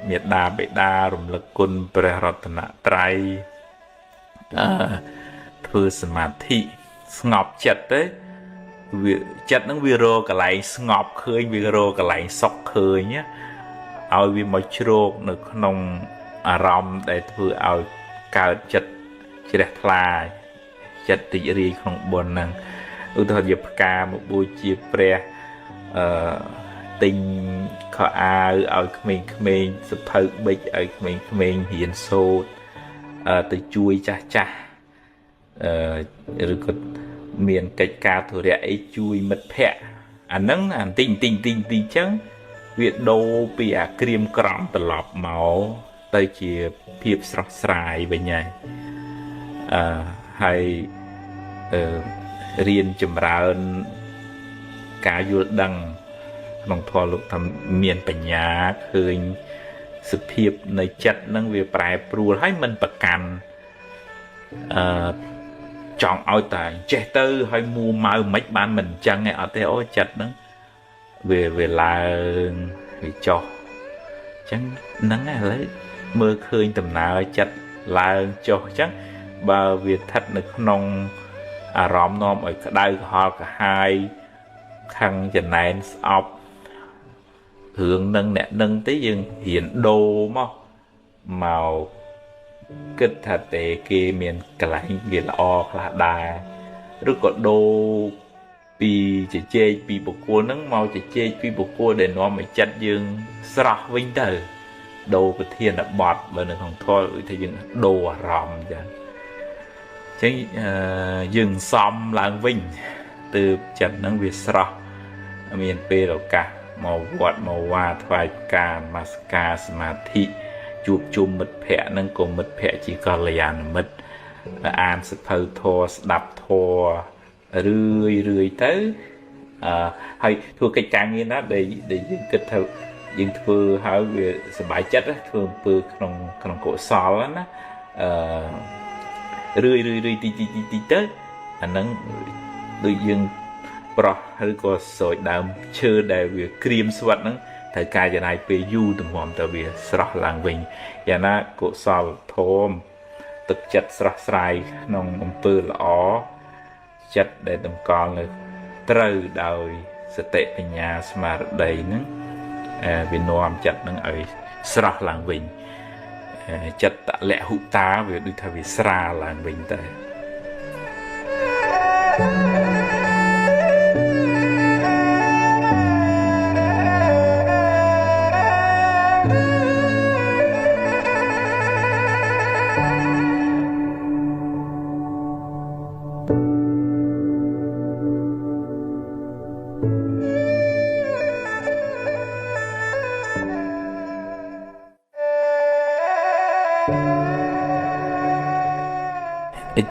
មេដាបេដារំលឹកគុណព្រះរតនត្រ័យធ្វើសមាធិស្ងប់ចិត្តទេវាចិត្តហ្នឹងវារកកន្លែងស្ងប់ឃើញវារកកន្លែងសុខឃើញឲ្យវាមកជ្រោកនៅក្នុងអារម្មណ៍ដែលធ្វើឲ្យកើតចិត្តជ្រះថ្លាចិត្តរីករាយក្នុងបុណ្យហ្នឹងឧទាហរណ៍ជាផ្កាមកបូជាព្រះអឺទិញខោអាវឲ្យក្មេងៗសភៅបិចឲ្យក្មេងៗរៀនសូត្រទៅជួយចាស់ចាស់ឬក៏មានកិច្ចការធុរៈអីជួយមិត្តភ័ក្តិអាហ្នឹងអាបន្តិចបន្តិចបន្តិចបន្តិចចឹងវាដូរពីអាក្រៀមក្រំត្រឡប់មកទៅជាភាពស្រស់ស្រាយវិញហើយហើយរៀនចម្រើនការយល់ដឹងក្នុងធម៌លោកថាមានបញ្ញាឃើញសភាពនៃចិត្តនឹងវាប្រែប្រួលហើយមិនប្រកាន់ចង់ឲ្យតែចេះទៅហើយមួម៉ៅមិនបានមិនអញ្ចឹងឯងអត់ទេអូចិត្តហ្នឹងវាឡើងវាចុះអញ្ចឹងហ្នឹងឥឡូវមើលឃើញដំណើរចិត្តឡើងចុះអញ្ចឹងបើវាស្ថិតនៅក្នុងអារម្មណ៍នាំឲ្យក្តៅក្រហល់ក្រហាយខាងចំណែនស្អប់រឿងនឹងអ្នកនឹងទេយើងរៀនដូរមកគិតថាទេគេមានកន្លែងវាល្អខ្លះដែរឬក៏ដូរពីជជែកពីបុគ្គលហ្នឹងមកជជែកពីបុគ្គលដែលនាំឲ្យចិត្តយើងស្រស់វិញទៅដូរប្រធានបទបើនៅក្នុងធម៌ដូចថាយើងដូរអារម្មណ៍អញ្ចឹងយើងសំឡើងវិញទើបចិត្តហ្នឹងវាស្រស់មានពេលឱកាសមកវត្តមកវាថ្វាយផ្កានមស្ការសមាធិជួបជុំមិត្តភ័ក្តិហ្នឹងក៏មិត្តភ័ក្តិជាកល្យាណមិត្តអានសភៅធម៌ស្ដាប់ធម៌រឿយរឿយទៅហើយធ្វើកិច្ចការងារណាដែលយើងគិតថាយើងធ្វើហើយវាសប្បាយចិត្តធ្វើអំពើក្នុងកុសលណារឿយរឿយរឿយតិចតិចតិចទៅអាហ្នឹងដូចយើង ប្រោះឬក៏ស្រោចដើមឈើដែលវាក្រៀមស្វិតហ្នឹងត្រូវការចំណាយពេលយូរទម្រាំទៅវាស្រស់ឡើងវិញយ៉ាងណាកុសលធម៌ទឹកចិត្តស្រស់ស្រាយក្នុងអំពើល្អចិត្តដែលតម្កល់នៅត្រូវដោយសតិបញ្ញាស្មារតីហ្នឹងវានាំចិត្តនឹងឲ្យស្រស់ឡើងវិញចិត្តតលហុតាវាដូចថាវាស្រាលឡើងវិញតែ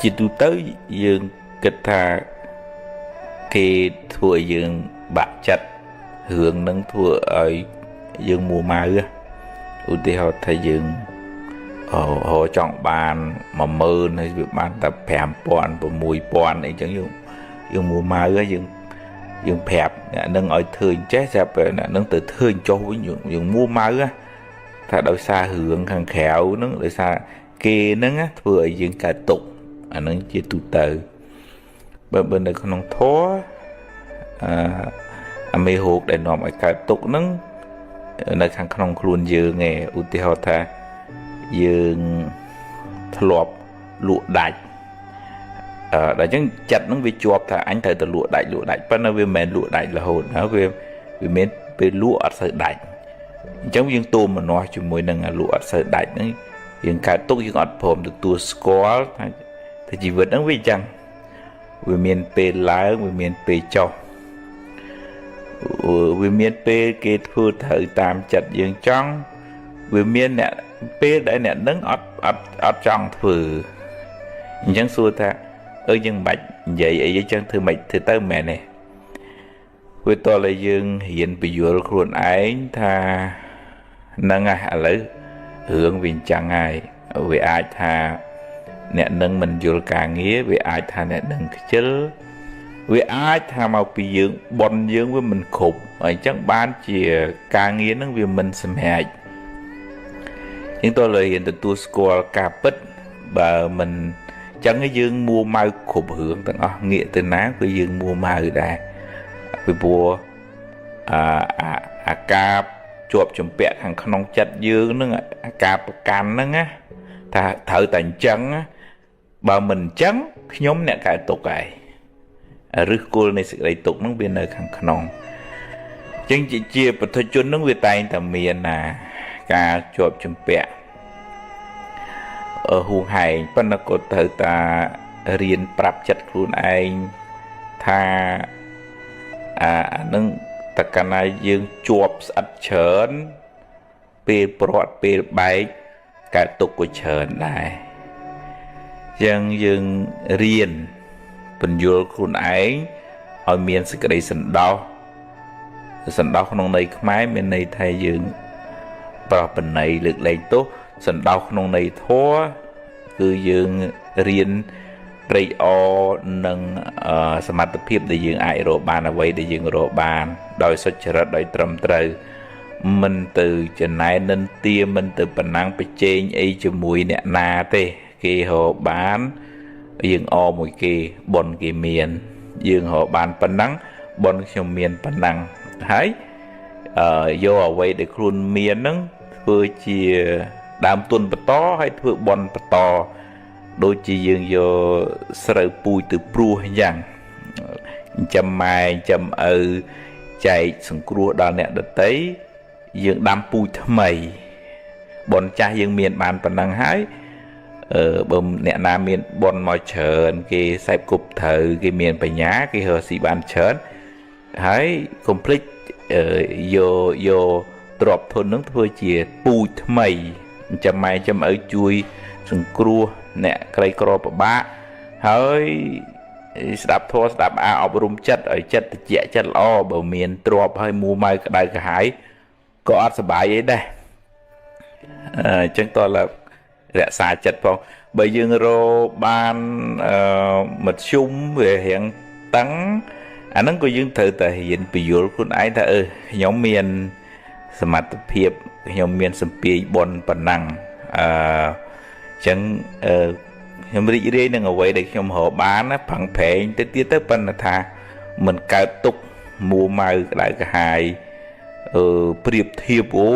ជាទូទៅយើងគិតថាគេធ្វើឲ្យយើងបាក់ចិត្តរឿងនឹងធ្វើឲ្យយើងមួម៉ៅឧទាហរណ៍ថាយើងរកចង់បាន10000ហើយវាបានតែ5000 6000អីចឹងយើងមួម៉ៅយើងប្រាប់អ្នកនឹងឲ្យធ្វើអញ្ចេះស្រាប់អ្នកនឹងទៅធ្វើអញ្ចោះវិញយើងមួម៉ៅថាដោយសាររឿងខាងក្រៅហ្នឹងដោយសារគេហ្នឹងធ្វើឲ្យយើងកើតទុក្ខអានឹងជាទូទៅបើនៅក្នុងធម៌អាមេរោគដែលនាំឲ្យកើតទុក្ខហ្នឹងនៅខាងក្នុងខ្លួនយើងឯងឧទាហរណ៍ថាយើងធ្លាប់លក់ដាច់ដល់អញ្ចឹងចិត្តហ្នឹងវាជាប់ថាអញត្រូវតែលក់ដាច់លក់ដាច់ប៉ុន្តែវាមិនមែនលក់ដាច់រហូតណាវាមានពេលលក់អត់សូវដាច់អញ្ចឹងយើងទោមនស្សជាមួយនឹងលក់អត់សូវដាច់ហ្នឹងយើងកើតទុក្ខយើងអត់ព្រមទទួលស្គាល់ថាជីវិតហ្នឹងវាអញ្ចឹងវាមានពេលឡើងវាមានពេលចុះវាមានពេលគេធ្វើត្រូវតាមចិត្តយើងចង់វាមានអ្នកពេលដែលអ្នកនឹងអត់ចង់ធ្វើអញ្ចឹងសួរថាយើងមិនបាច់និយាយអីអញ្ចឹងធ្វើមិនធ្វើទៅមែនទេវាតើយើងរៀនពយល់ខ្លួនឯងថាហ្នឹងហើយឥឡូវរឿងវាអញ្ចឹងហើយវាអាចថាអ្នកនឹងមិនយល់ការងារវាអាចថាអ្នកនឹងខ្ជិលវាអាចថាមកពីយើងប៉ុនយើងវាមិនគ្រប់អញ្ចឹងបានជាការងារនឹងវាមិនសម្រេចយើងតើរៀនទទួលស្គាល់ការពិតបើមិនអញ្ចឹងយើងមួម៉ៅគ្រប់រឿងទាំងអស់ងាកទៅណាគឺយើងមួម៉ៅដែរពីព្រោះអាការជាប់ជំពាក់ខាងក្នុងចិត្តយើងនឹងអាការប្រកាន់ហ្នឹងណាថាត្រូវតែអញ្ចឹងបើមិនអញ្ចឹងខ្ញុំអ្នកកើតទុក្ខហើយឫសគល់នៃសេចក្តីទុក្ខហ្នឹងវានៅខាងក្នុងអញ្ចឹងជាពុទ្ធជនហ្នឹងវាតែងតែមានណាការជាប់ជំពាក់ហួងហែងប៉ុន្តែក៏ត្រូវតារៀនប្រាប់ចិត្តខ្លួនឯងថាអាហ្នឹងតកាលណាយើងជាប់ស្អិតច្រើនពេលព្រាត់ពេលបែកកើតទុក្ខក៏ច្រើនដែរចឹងយើងរៀនពន្យល់ខ្លួនឯងឲ្យមានសេចក្តីសន្តោសសន្តោសក្នុងន័យខ្មែរមានន័យថាយើងប្រោះបណៃលើកលែងទោសសន្តោសក្នុងន័យធម៌គឺយើងរៀនត្រេកអរនឹងសមត្ថភាពដែលយើងអាចរកបានអ្វីដែលយើងរកបានដោយសុចរិតដោយត្រឹមត្រូវមិនទៅចំណែននិន្ទាមិនទៅប្រណាំងប្រជែងអីជាមួយអ្នកណាទេគេរកបានយើងអមួយគេប៉ុនគេមានយើងរកបានប៉ុណ្ណឹងប៉ុនខ្ញុំមានប៉ុណ្ណឹងហើយយកអ្វីដែលខ្លួនមានហ្នឹងធ្វើជាដើមទុនបន្តហើយធ្វើប៉ុនបន្តដូចជាយើងយកស្រូវពូជទៅព្រោះអញ្ចឹងចិញ្ចឹមម៉ែចិញ្ចឹមឪចែកសង្គ្រោះដល់អ្នកដទៃយើងដាំពូជថ្មីប៉ុនចាស់យើងមានបានប៉ុណ្ណឹងហើយបើអ្នកណាមានប៉ុនមកច្រើនគេសេពគប់ត្រូវគេមានបញ្ញាគេរកស៊ីបានច្រើនហើយកុំភ្លេចយកទ្រព្យធននឹងធ្វើជាពូជថ្មីចិញ្ចឹមម៉ែចិញ្ចឹមឪជួយសង្គ្រោះអ្នកក្រីក្រពិបាកហើយស្ដាប់ធម៌ស្ដាប់អាអប់រំចិត្តឲ្យចិត្តត្រជាក់ចិត្តល្អបើមានទ្រព្យហើយមួម៉ៅក្តៅក្រហាយក៏អត់សប្បាយអីដែរអញ្ចឹងតើរក្សាចិត្តផងបើយើងរកបានមធ្យមវារៀងតឹង អាហ្នឹងក៏យើងត្រូវតែរៀនពយល់ខ្លួនឯងថាខ្ញុំមានសមត្ថភាពខ្ញុំមានសម្ពាយបុណ្យប៉ុណ្ណឹងអញ្ចឹងខ្ញុំរីករាយនឹងអ្វីដែលខ្ញុំរកបានណាប្រឹងប្រែងទៅទៀតទៅប៉ុន្តែថាមិនកើតទុកមួម៉ៅក្តៅក្រហាយប្រៀបធៀបអូ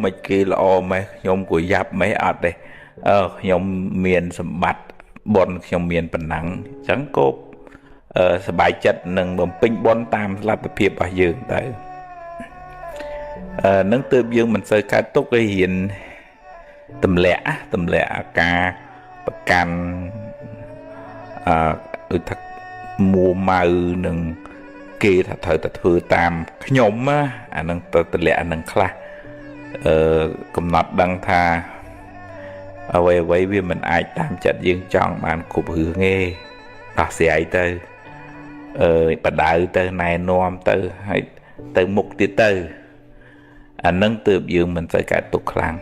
មិនគេល្អម៉េះខ្ញុំក៏យ៉ាប់ម៉េះអត់ទេខ្ញុំមានសម្បត្តិបុណ្យខ្ញុំមានប៉ុណ្ណឹងអញ្ចឹងក៏សប្បាយចិត្តនឹងបំពេញបុណ្យតាមលទ្ធភាពរបស់យើងទៅនឹងទើបយើងមិនសូវកើតទុកឲ្យរៀនទម្លាក់អាការប្រកាន់ដូចថាមួម៉ៅនឹងគេថាត្រូវតែធ្វើតាមខ្ញុំណាអានឹងទៅទម្លាក់អានឹងខ្លះកំណត់ដឹងថាអ្វីអ្វីវាមិនអាចតាមចិត្តយើងចង់បានគ្រប់រឿងទេដោះស្រាយទៅបដៅទៅណែនាំទៅហើយទៅមុខទៀតទៅអានឹងទើបយើងមិនសូវកើតទុកខ្លាំង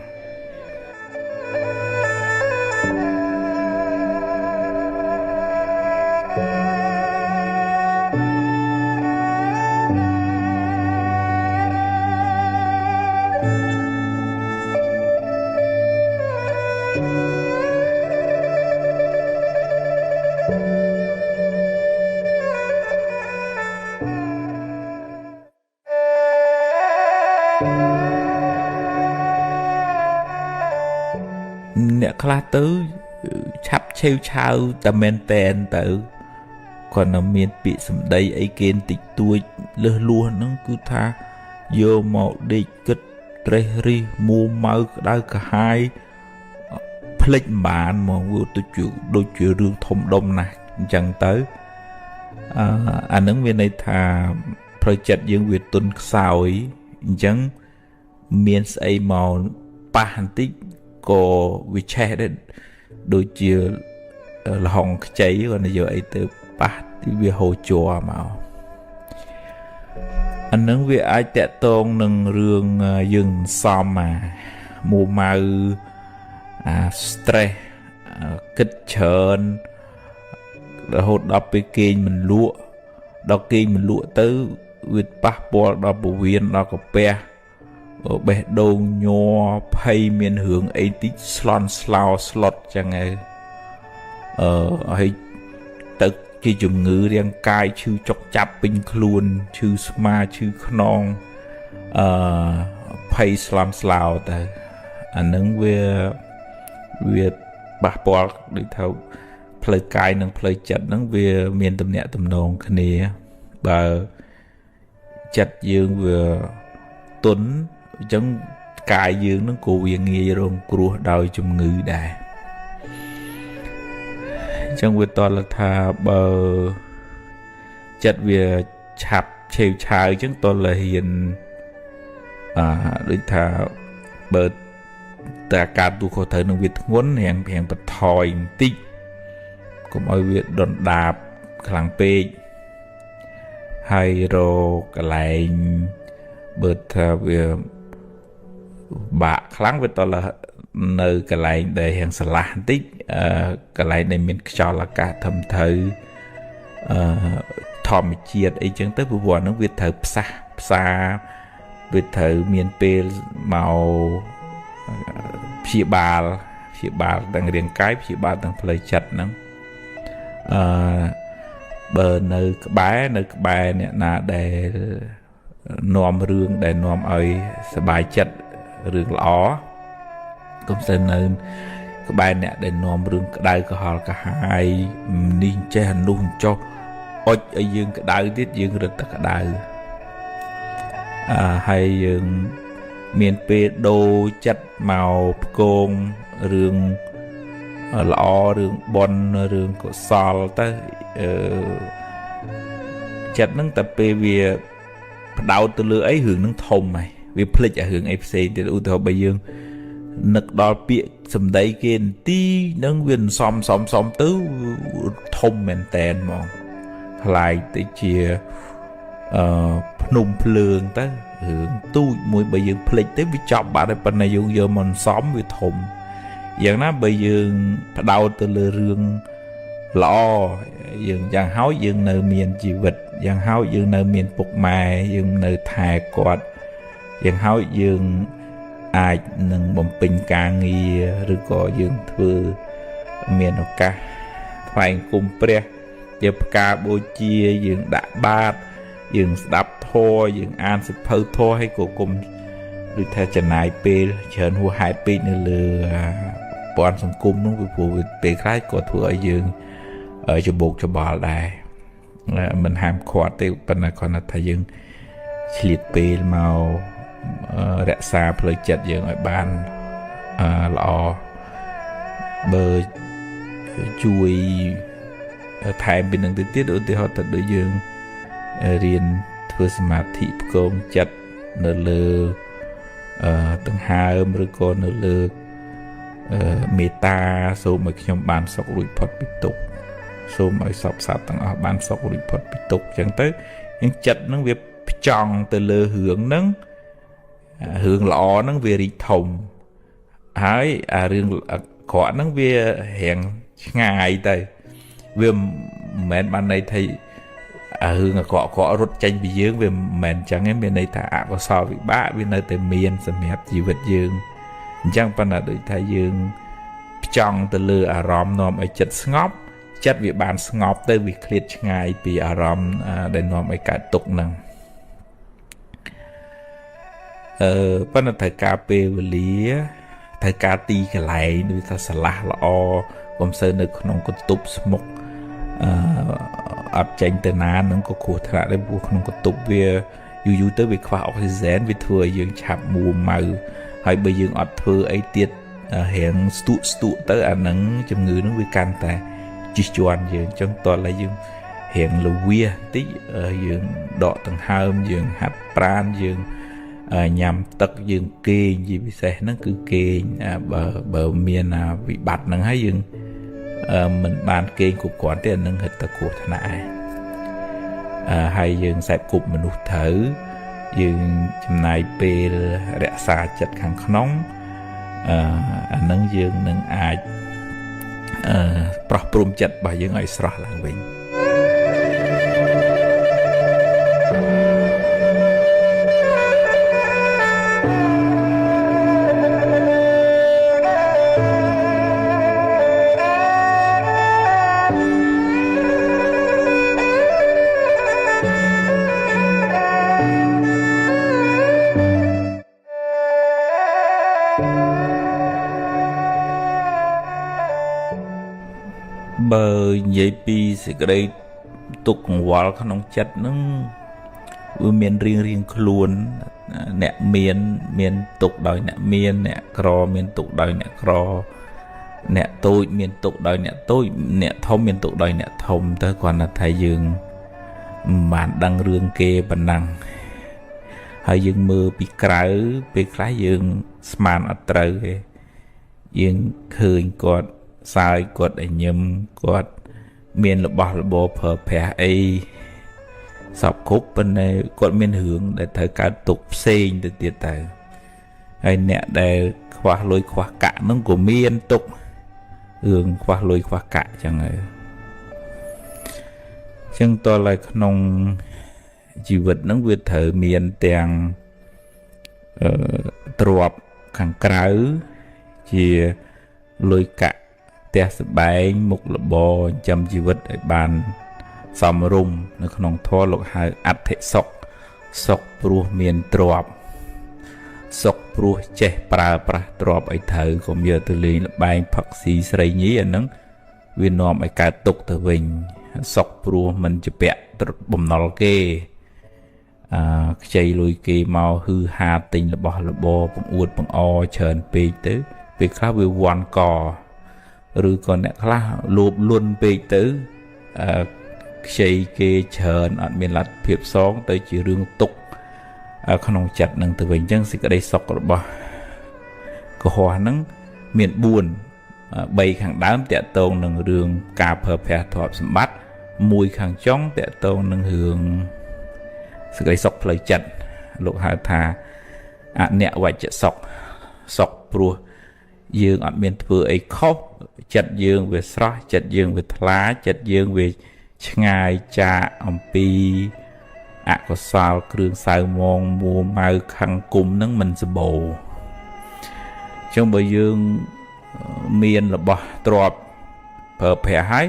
អ្នកខ្លះទៅឆាប់ឆេវឆាវតែមែនតែនទៅគាត់នៅមានពាក្យសម្ដីអីគេបន្តិចតួចលើសលួសហ្នឹងគឺថាយកមកដេកគិតត្រេះរិះមួម៉ៅក្តៅក្រហាយភ្លេចមិនបានហ្មងវាទៅជាដូចជារឿងធំដុំណាស់អញ្ចឹងទៅអាហ្នឹងវាន័យថាផ្លូវចិត្តយើងវាទន់ខ្សោយអញ្ចឹងមានស្អីមកប៉ះបន្តិចក៏វាឆេះដែរដូចជាលហុងខ្ចីគាត់និយាយអីទៅប៉ះទីវាហូរជ័រមកអានឹងវាអាចតាក់ទងនឹងរឿងយើងសំអាមួម៉ៅអា stress គិតច្រើនរហូតដល់ពេលគេងមិនលក់ដល់គេងមិនលក់ទៅវាប៉ះពាល់ដល់ពោះវៀនដល់កាពះបេះដូងញ័រភ័យមានរឿងអីតិចស្លន់ស្លោស្លុតចឹងហើយហើយទៅជាជំងឺរាងកាយឈឺចុកចាប់ពេញខ្លួនឈឺស្មាឈឺខ្នងភ័យស្លន់ស្លោទៅអានឹងវាប៉ះពាល់ដូចថាផ្លូវកាយនិងផ្លូវចិត្តហ្នឹងវាមានទំនាក់ទំនងគ្នាបើចិត្តយើងវាទន់អញ្ចឹងកាយយើងនឹងក៏វាងាយរងគ្រោះដោយជំងឺដែរអញ្ចឹងវាតលថាបើចិត្តវាឆាប់ឆេវឆាវអញ្ចឹងតលហ៊ានដូចថាបើតែការទូខុសត្រូវនឹងវាធ្ងន់រាងបន្ថយបន្តិចកុំឲ្យវាដុនដាបខ្លាំងពេកហើយរកកន្លែងបើថាវាបាក់ខ្លាំងវាតលនៅកន្លែងដែលរៀងស្រឡះបន្តិចកន្លែងដែលមានខ្យល់អាកាសធំត្រូវធម្មជាតិអីចឹងទៅព្រោះអាហ្នឹងវាត្រូវផ្សះផ្សាវាត្រូវមានពេលមកព្យាបាលទាំងរាងកាយព្យាបាលទាំងផ្លូវចិត្តហ្នឹងបើនៅក្បែរអ្នកណាដែលនាំរឿងដែលនាំឲ្យសប្បាយចិត្តរឿងល្អកុំសូវនៅក្បែរអ្នកដែលនាំរឿងក្តៅក្រហល់ក្រហាយនេះចេះអានោះចុះអុចឲ្យយើងក្តៅទៀតយើងរឹតតែក្តៅហើយយើងមានពេលដូរចិត្តមកផ្គងរឿងល្អរឿងបុណ្យរឿងកុសលទៅចិត្តហ្នឹងតែពេលវាផ្ដោតទៅលើអីរឿងហ្នឹងធំហើយវាភ្លេចអារឿងអីផ្សេងទៀតឧទាហរណ៍បើយើងនឹកដល់ពាក្យសម្ដីគេន្ទីនឹងវាសំសំសំទៅធំមែនតែនហ្មងខ្លាយទៅជាភ្នំភ្លើងទៅរឿងទូចមួយបើយើងភ្លេចទៅវាចប់បាត់ហើយប៉ុន្តែយើងយកមកសំវាធំយ៉ាងណាបើយើងផ្ដោតទៅលើរឿងល្អយើងយ៉ាងហើយយើងនៅមានជីវិត យ៉ាងហោចយើងនៅមានពុកម៉ែយើងនៅថែគាត់យ៉ាងហោចយើងអាចនឹងបំពេញការងារឬក៏យើងធ្វើមានឱកាសថ្វាយអង្គមព្រះយើងផ្កាបូជាយើងដាក់បាតយើងស្ដាប់ធម៌យើងអានសៀវភៅធម៌ឲ្យក៏គុំដូចថាចំណាយពេលច្រើនហួសហេតុពេកនៅលើប្រព័ន្ធសង្គមនោះពីព្រោះពេលខ្លះក៏ធ្វើឲ្យយើងច្បោកច្បល់ដែរមិនហាមឃាត់ទេប៉ុន្តែគ្រាន់តែថាយើងឆ្លៀតពេលមករក្សាផ្លូវចិត្តយើងឲ្យបានល្អបើជួយថែមពីនឹងទៅទៀតឧទាហរណ៍ទៅដូចយើងរៀនធ្វើសមាធិផ្គងចិត្តនៅលើដង្ហើមឬក៏នៅលើមេត្តាសូមឲ្យខ្ញុំបានសុខរួចផុតពីទុក្ខសូមឲ្យសព្វសត្វទាំងអស់បានសុខរួចផុតពីទុក្ខអញ្ចឹងទៅយើងចិត្តនឹងវាផ្ចង់ទៅលើរឿងហ្នឹងរឿងល្អហ្នឹងវារីកធំហើយអារឿងអាក្រក់ហ្នឹងវារៀងឆ្ងាយទៅវាមិនមែនបានន័យថាអារឿងអាក្រក់រត់ចេញពីយើងវាមិនមែនអញ្ចឹងទេមានន័យថាអកុសលវិបាកវានៅតែមានសម្រាប់ជីវិតយើងអញ្ចឹងប៉ុន្តែដូចថាយើងផ្ចង់ទៅលើអារម្មណ៍នាំឲ្យចិត្តស្ងប់ចិត្តវាបានស្ងប់ទៅវាឃ្លាតឆ្ងាយពីអារម្មណ៍ដែលនាំឲ្យកើតទុក្ខហ្នឹងប៉ុន្តែត្រូវការពេលវេលាត្រូវការទីកន្លែងដូចថាស្រឡះល្អកុំសូវនៅក្នុងកន្ទប់ស្មុកអត់ចេញទៅណានឹងក៏គ្រោះថ្នាក់ដែរព្រោះក្នុងកន្ទប់វាយូរយូរទៅវាខ្វះអុកស៊ីហ្សែនវាធ្វើឲ្យយើងឆាប់មួម៉ៅហើយបើយើងអត់ធ្វើអីទៀតរៀងស្ទក់ស្ទក់ទៅអានឹងជំងឺនឹងវាកាន់តែជិះជាន់យើងអញ្ចឹងតោះឡើយយើងរៀងលវាតិចយើងដកដង្ហើមយើងហាត់ប្រាណយើងញ៉ាំទឹកយើងគេងជាពិសេសហ្នឹងគឺគេងបើមានវិបត្តិហ្នឹងហើយយើងមិនបានគេងគ្រប់គ្រាន់ទេអានឹងហិតតែគ្រោះថ្នាក់ឯងហើយយើងសេពគប់មនុស្សត្រូវយើងចំណាយពេលរក្សាចិត្តខាងក្នុងអានឹងយើងនឹងអាចប្រោះព្រំចិត្តរបស់យើងឲ្យស្រស់ឡើងវិញបើនិយាយពីសេចក្តីទុក្ខកង្វល់ក្នុងចិត្តហ្នឹងវាមានរៀងរៀងខ្លួនអ្នកមានមានទុក្ខដោយអ្នកមានអ្នកក្រមានទុក្ខដោយអ្នកក្រអ្នកតូចមានទុក្ខដោយអ្នកតូចអ្នកធំមានទុក្ខដោយអ្នកធំទៅគ្រាន់តែថាយើងមិនបានដឹងរឿងគេប៉ុណ្ណឹងហើយយើងមើលពីក្រៅពេលខ្លះយើងស្មានអត់ត្រូវទេយើងឃើញគាត់សើចគាត់ឲ្យញឹមគាត់មានរបស់របរប្រើប្រាស់អីសពគ្រប់ប៉ុន្តែគាត់មានរឿងដែលត្រូវកើតទុក្ខផ្សេងទៅទៀតទៅហើយអ្នកដែលខ្វះលុយខ្វះកាក់ហ្នឹងក៏មានទុក្ខរឿងខ្វះលុយខ្វះកាក់ចឹងហើយចឹងតើឡើយក្នុងជីវិតហ្នឹងវាត្រូវមានទាំងទ្រព្យខាងក្រៅជាលុយកាក់ផ្ទះសម្បែងមុខរបរចិញ្ចឹមជីវិតឲ្យបានសមរម្យនៅក្នុងធម៌លោកហៅអដ្ឋិសុខសុខព្រោះមានទ្រព្យសុខព្រោះចេះប្រើប្រាស់ទ្រព្យឲ្យត្រូវកុំយកទៅលេងល្បែងផឹកស៊ីស្រីញីអានឹងវានាំឲ្យកើតទុក្ខទៅវិញសុខព្រោះមិនជាពាក់បំណុលគេខ្ចីលុយគេមកហឺហាទិញរបស់របរបង្អួតបង្អច្រើនពេកទៅពេលខ្លះវាវាន់កឬក៏អ្នកខ្លះលោភលន់ពេកទៅខ្ចីគេច្រើនអត់មានលទ្ធភាពសងទៅជារឿងទុក្ខក្នុងចិត្តនឹងទៅវិញអញ្ចឹងសេចក្តីសុខរបស់កុហកហ្នឹងមាន4 3ខាងដើមតាក់ទងនឹងរឿងការប្រើប្រាស់ទ្រព្យសម្បត្តិមួយខាងចុងតាក់ទងនឹងរឿងសេចក្តីសុខផ្លូវចិត្តលោកហៅថាអនវច្ចសុខសុខព្រោះយើងអត់មានធ្វើអីខុសចិត្តយើងវាស្រស់ចិត្តយើងវាថ្លាចិត្តយើងវា ឆ្ងាយចាកអំពីអកុសលគ្រឿងសៅមងមួម៉ៅខឹងគុំនឹងមិនសម្បូរអញ្ចឹងបើយើងមានរបស់ទ្រព្យប្រើប្រាស់ហើយ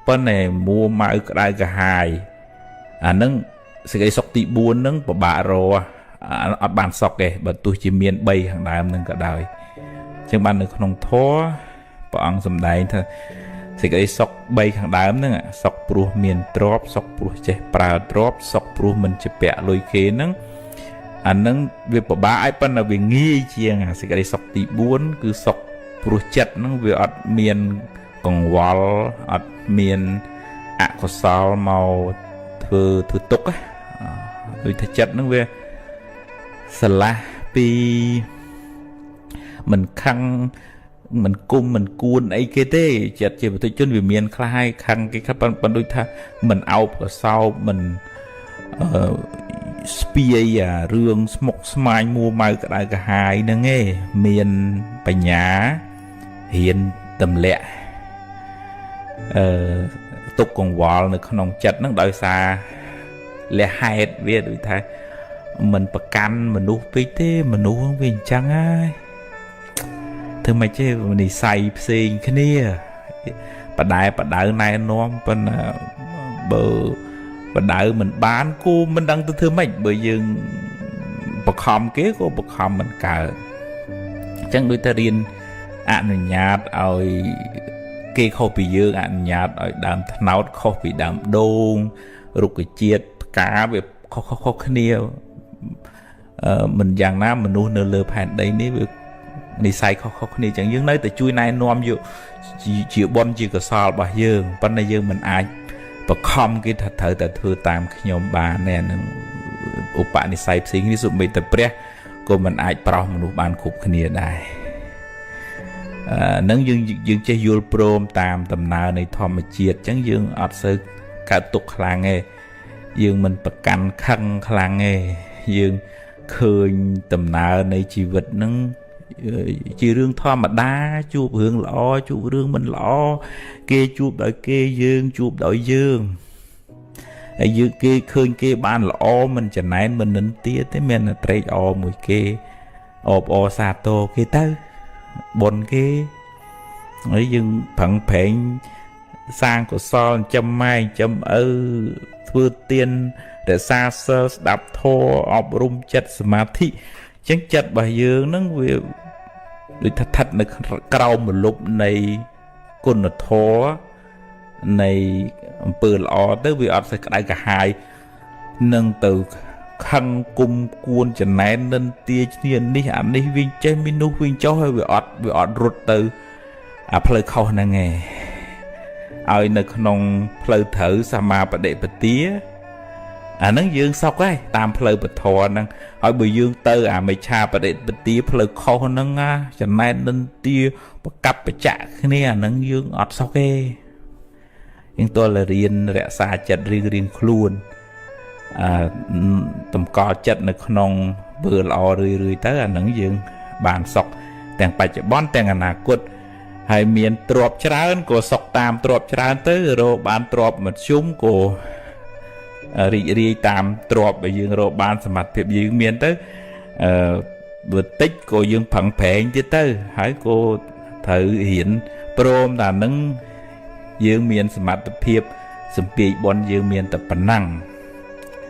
ប៉ុន្តែមួម៉ៅក្តៅក្រហាយអានឹងសេចក្តីសុខទី4នឹងពិបាករកអត់បានសុខទេបើទោះជាមាន3ខាងដើមនឹងក៏ដោយអញ្ចឹងបាននៅក្នុងធម៌ព្រះអង្គសម្ដែងថាសេចក្តីសុខ3ខាងដើមហ្នឹងសុខព្រោះមានទ្រព្យសុខព្រោះចេះប្រើទ្រព្យសុខព្រោះមិនជាពាក់លុយគេហ្នឹងអាហ្នឹងវាពិបាកឲ្យប៉ុន្តែវាងាយជាងសេចក្តីសុខទី4គឺសុខព្រោះចិត្តហ្នឹងវាអត់មានកង្វល់អត់មានអកុសលមកធ្វើទុក្ខដូចថាចិត្តហ្នឹងវាស្រឡះពីមិនខឹងមិនគុំមិនគួនអីគេទេចិត្តជាបុថុជនវាមានខ្លះហើយខឹងគេខ្លះប៉ុន្តែដូចថាមិនអោបកសោបមិនអឺស្ពាយអារឿងស្មុកស្មាញមួម៉ៅក្តៅក្រហាយហ្នឹងឯងមានបញ្ញារៀនទម្លាក់អឺទុកកង្វល់នៅក្នុងចិត្តហ្នឹងដោយសារលះហេតុវាដូចថាមិនប្រកាន់មនុស្សពេកទេមនុស្សវាអញ្ចឹងហើយធ្វើម៉េចទេនិស័យផ្សេងគ្នាបដែបដៅណែនាំប៉ុន្តែបើបដៅមិនបានគូមិនដឹងទៅធ្វើម៉េចបើយើងបខំគេក៏បខំមិនកើតអញ្ចឹងដូចតែរៀនអនុញ្ញាតឲ្យគេខុសពីយើងអនុញ្ញាតឲ្យដើមត្នោតខុសពីដើមដូងរុក្ខជាតិផ្កាវាខុសៗគ្នាមិនយ៉ាងណាមនុស្សនៅលើផែនដីនេះវានិស័យខុសៗគ្នាអញ្ចឹងយើងនៅតែជួយណែនាំយកជាបុណ្យជាកុសលរបស់យើងប៉ុន្តែយើងមិនអាចបខំគេថាត្រូវតែធ្វើតាមខ្ញុំបានទេអានឹងឧបនិស្ស័យផ្សេងគ្នាសូម្បីតែព្រះក៏មិនអាចប្រោសមនុស្សបានគ្រប់គ្នាដែរនឹងយើងចេះយល់ព្រមតាមដំណើរនៃធម្មជាតិអញ្ចឹងយើងអត់សូវកើតទុក្ខខ្លាំងទេយើងមិនប្រកាន់ខឹងខ្លាំងទេយើងឃើញដំណើរនៃជីវិតនឹងជារឿងធម្មតាជួបរឿងល្អជួបរឿងមិនល្អគេជួបដោយគេយើងជួបដោយយើងហើយយើងគេឃើញគេបានល្អមិនចំណែនមិននិន្ទាទេមានតែត្រេកអរមួយគេអបអរសាទរគេទៅបុណ្យគេហើយយើងប្រឹងប្រែងសាងកុសលចិញ្ចឹមម៉ែចិញ្ចឹមឪធ្វើទានរក្សាសិលស្ដាប់ធម៌អប់រំចិត្តសមាធិអញ្ចឹងចិត្តរបស់យើងនឹងវាដូចថាស្ថិតនៅក្រោមម្លប់នៃគុណធម៌នៃអំពើល្អទៅវាអត់សូវក្តៅក្រហាយនឹងទៅខឹងគុំគួនចំណែននិន្ទាគ្នានេះអានេះវិញចេះមាននោះវិញចុះហើយវាអត់រត់ទៅអាផ្លូវខុសហ្នឹងឯងឲ្យនៅក្នុងផ្លូវត្រូវសមាបដិបទាអាហ្នឹងយើងសុខហើយតាមផ្លូវពធហ្នឹងហើយបើយើងទៅអាមិឆាបដិបទាផ្លូវខុសហ្នឹងណាចំណែននិន្ទាប្រកាប់ប្រចាក់គ្នាអាហ្នឹងយើងអត់សុខទេយើងទល់តែរៀនរក្សាចិត្តរៀងរៀងខ្លួនអឺតម្កល់ចិត្តនៅក្នុងបើល្អរឿយរឿយទៅអាហ្នឹងយើងបានសុខទាំងបច្ចុប្បន្នទាំងអនាគតហើយមានទ្រព្យច្រើនក៏សុខតាមទ្រព្យច្រើនទៅរកបានទ្រព្យមធ្យមក៏រីករាយតាមទ្រព្យដែលយើងរកបានសមត្ថភាពយើងមានទៅអឺបើតិចក៏យើងប្រឹងប្រែងទៀតទៅហើយក៏ត្រូវរៀនព្រមតែនឹងយើងមានសមត្ថភាពសំពាយបុណ្យយើងមានតែប៉ុណ្ណឹង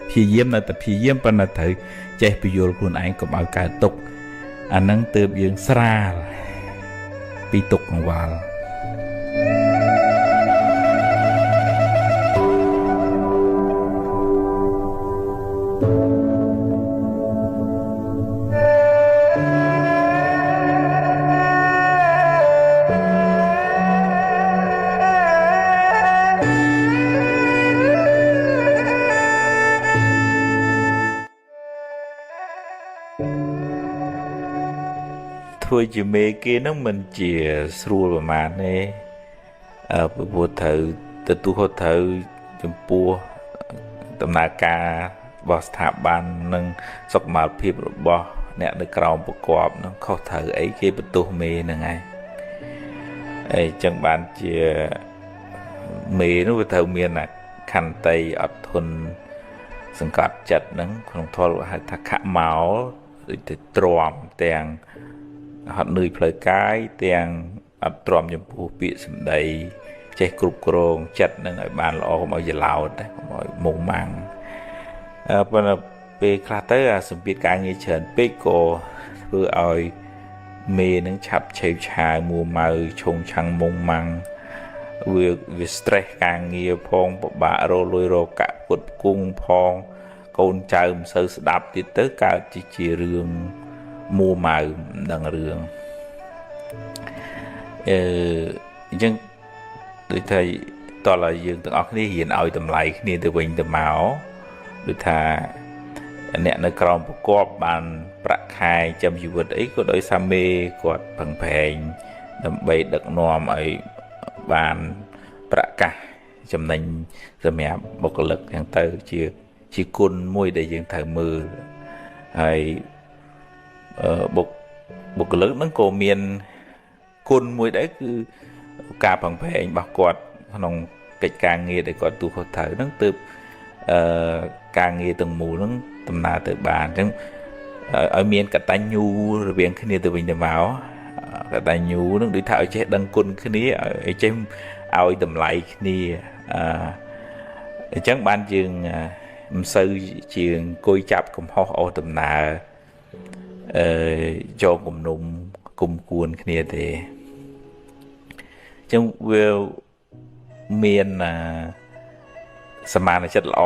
ព្យាយាមនៅតែព្យាយាមប៉ុន្តែត្រូវចេះពយល់ខ្លួនឯងកុំឲ្យកើតទុក្ខអានឹងទើបយើងស្រាលពីទុក្ខកង្វល់ធ្វើជាមេគេនឹងមិនជាស្រួលប្រហែលទេព្រោះត្រូវទទួលខុសត្រូវចំពោះដំណើរការរបស់ស្ថាប័ននិងសុខុមាលភាពរបស់អ្នកនៅក្រោមប្រកបនឹងខុសត្រូវអីគេបន្ទោសមេហ្នឹងហើយអីចឹងបានជាមេនោះវាត្រូវមាន ខន្តីអត់ធន់សង្កត់ចិត្តហ្នឹងក្នុងធម៌ហៅថាខមោដូចទៅទ្រាំទាំងហត់នឿយផ្លូវកាយទាំងអត់ទ្រាំចំពោះពាក្យសម្ដីចេះគ្រប់គ្រងចិត្តនឹងឲ្យបានល្អកុំឲ្យច្រឡោតកុំឲ្យមុងម៉ាំងប៉ុន្តែពេលខ្លះទៅអាសម្ពាធការងារច្រើនពេកក៏ធ្វើឲ្យមេនឹងឆាប់ឆេវឆាវមួម៉ៅឆុងឆាំងមុងម៉ាំងវា stress ការងារផងពិបាករកលុយរកកាក់ពុតគង់ផងកូនចៅមិនសូវស្ដាប់ទៀតទៅកើតជារឿងមួម៉ៅមិនដឹងរឿងអឺអញ្ចឹងដូចថាតោះឲ្យយើងទាំងអស់គ្នារៀនឲ្យតម្លៃគ្នាទៅវិញទៅមកដូចថាអ្នកនៅក្រោមប្រកបបានប្រាក់ខែចាំជីវិតអីក៏ដោយសារមេគាត់ប្រឹងប្រែងដើម្បីដឹកនាំឲ្យបានប្រកាសចំណេញសម្រាប់បុគ្គលិកហ្នឹងទៅជាគុណមួយដែលយើងត្រូវមើលហើយបុគ្គលិកហ្នឹងក៏មានគុណមួយដែរគឺការប្រឹងប្រែងរបស់គាត់ក្នុងកិច្ចការងារដែលគាត់ទូខុសត្រូវហ្នឹងទើបការងារទាំងមូលហ្នឹងដំណើរទៅបានអញ្ចឹងឲ្យមានកតញ្ញូរវាងគ្នាទៅវិញទៅមកកតញ្ញូនឹងដូចថាឲ្យចេះដឹងគុណគ្នាឲ្យចេះឲ្យតម្លៃគ្នាអញ្ចឹងបានយើងមិនសូវជាអង្គុយចាប់កំហុសអស់ដំណើរអឺចូលគំនុំគុំគួនគ្នាទេអញ្ចឹងវាមានសមានចិត្តល្អ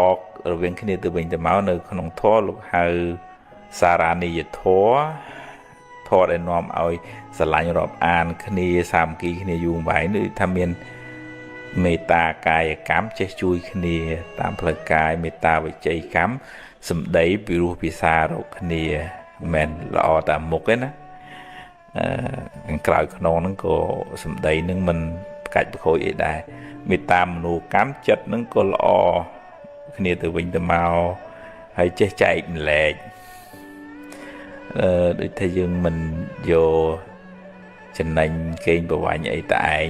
រវាងគ្នាទៅវិញទៅមកនៅក្នុងធម៌លោកហៅសារ៉ានីយធម៌ធម៌ដែលនាំឲ្យស្រឡាញ់រាប់អានគ្នាសាមគ្គីគ្នាយូរវែងដូចថាមានមេត្តាកាយកម្មចេះជួយគ្នាតាមផ្លូវកាយមេត្តាវិជ័យកម្មសម្ដីពិរោះភាសារកគ្នាមិនមែនល្អតាមមុខទេណាអឺក្រោយខ្នងហ្នឹងក៏សម្ដីហ្នឹងមិនផ្កាច់ប្រខូចអីដែរមេត្តាមនោកម្មចិត្តហ្នឹងក៏ល្អគ្នាទៅវិញទៅមកហើយចេះចែកម្លែកដូចថាយើងមិនយកចំណេញកេងប្រវ័ញ្ចអីតែឯង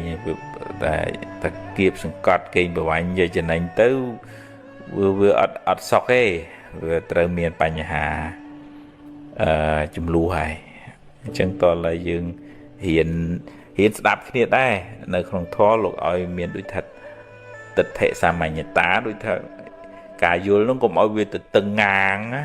តែតែគៀបសង្កត់កេងប្រវ័ញ្ចយកចំណេញទៅវាអត់សុខទេវាត្រូវមានបញ្ហាចំនួនហើយអញ្ចឹងតើឡើយយើងរៀនស្ដាប់គ្នាដែរនៅក្នុងធម៌លោកឲ្យមានដូចថាទិដ្ឋិសាមញ្ញតាដូចថាការយល់នោះកុំឲ្យវាទៅតឹងងាងណា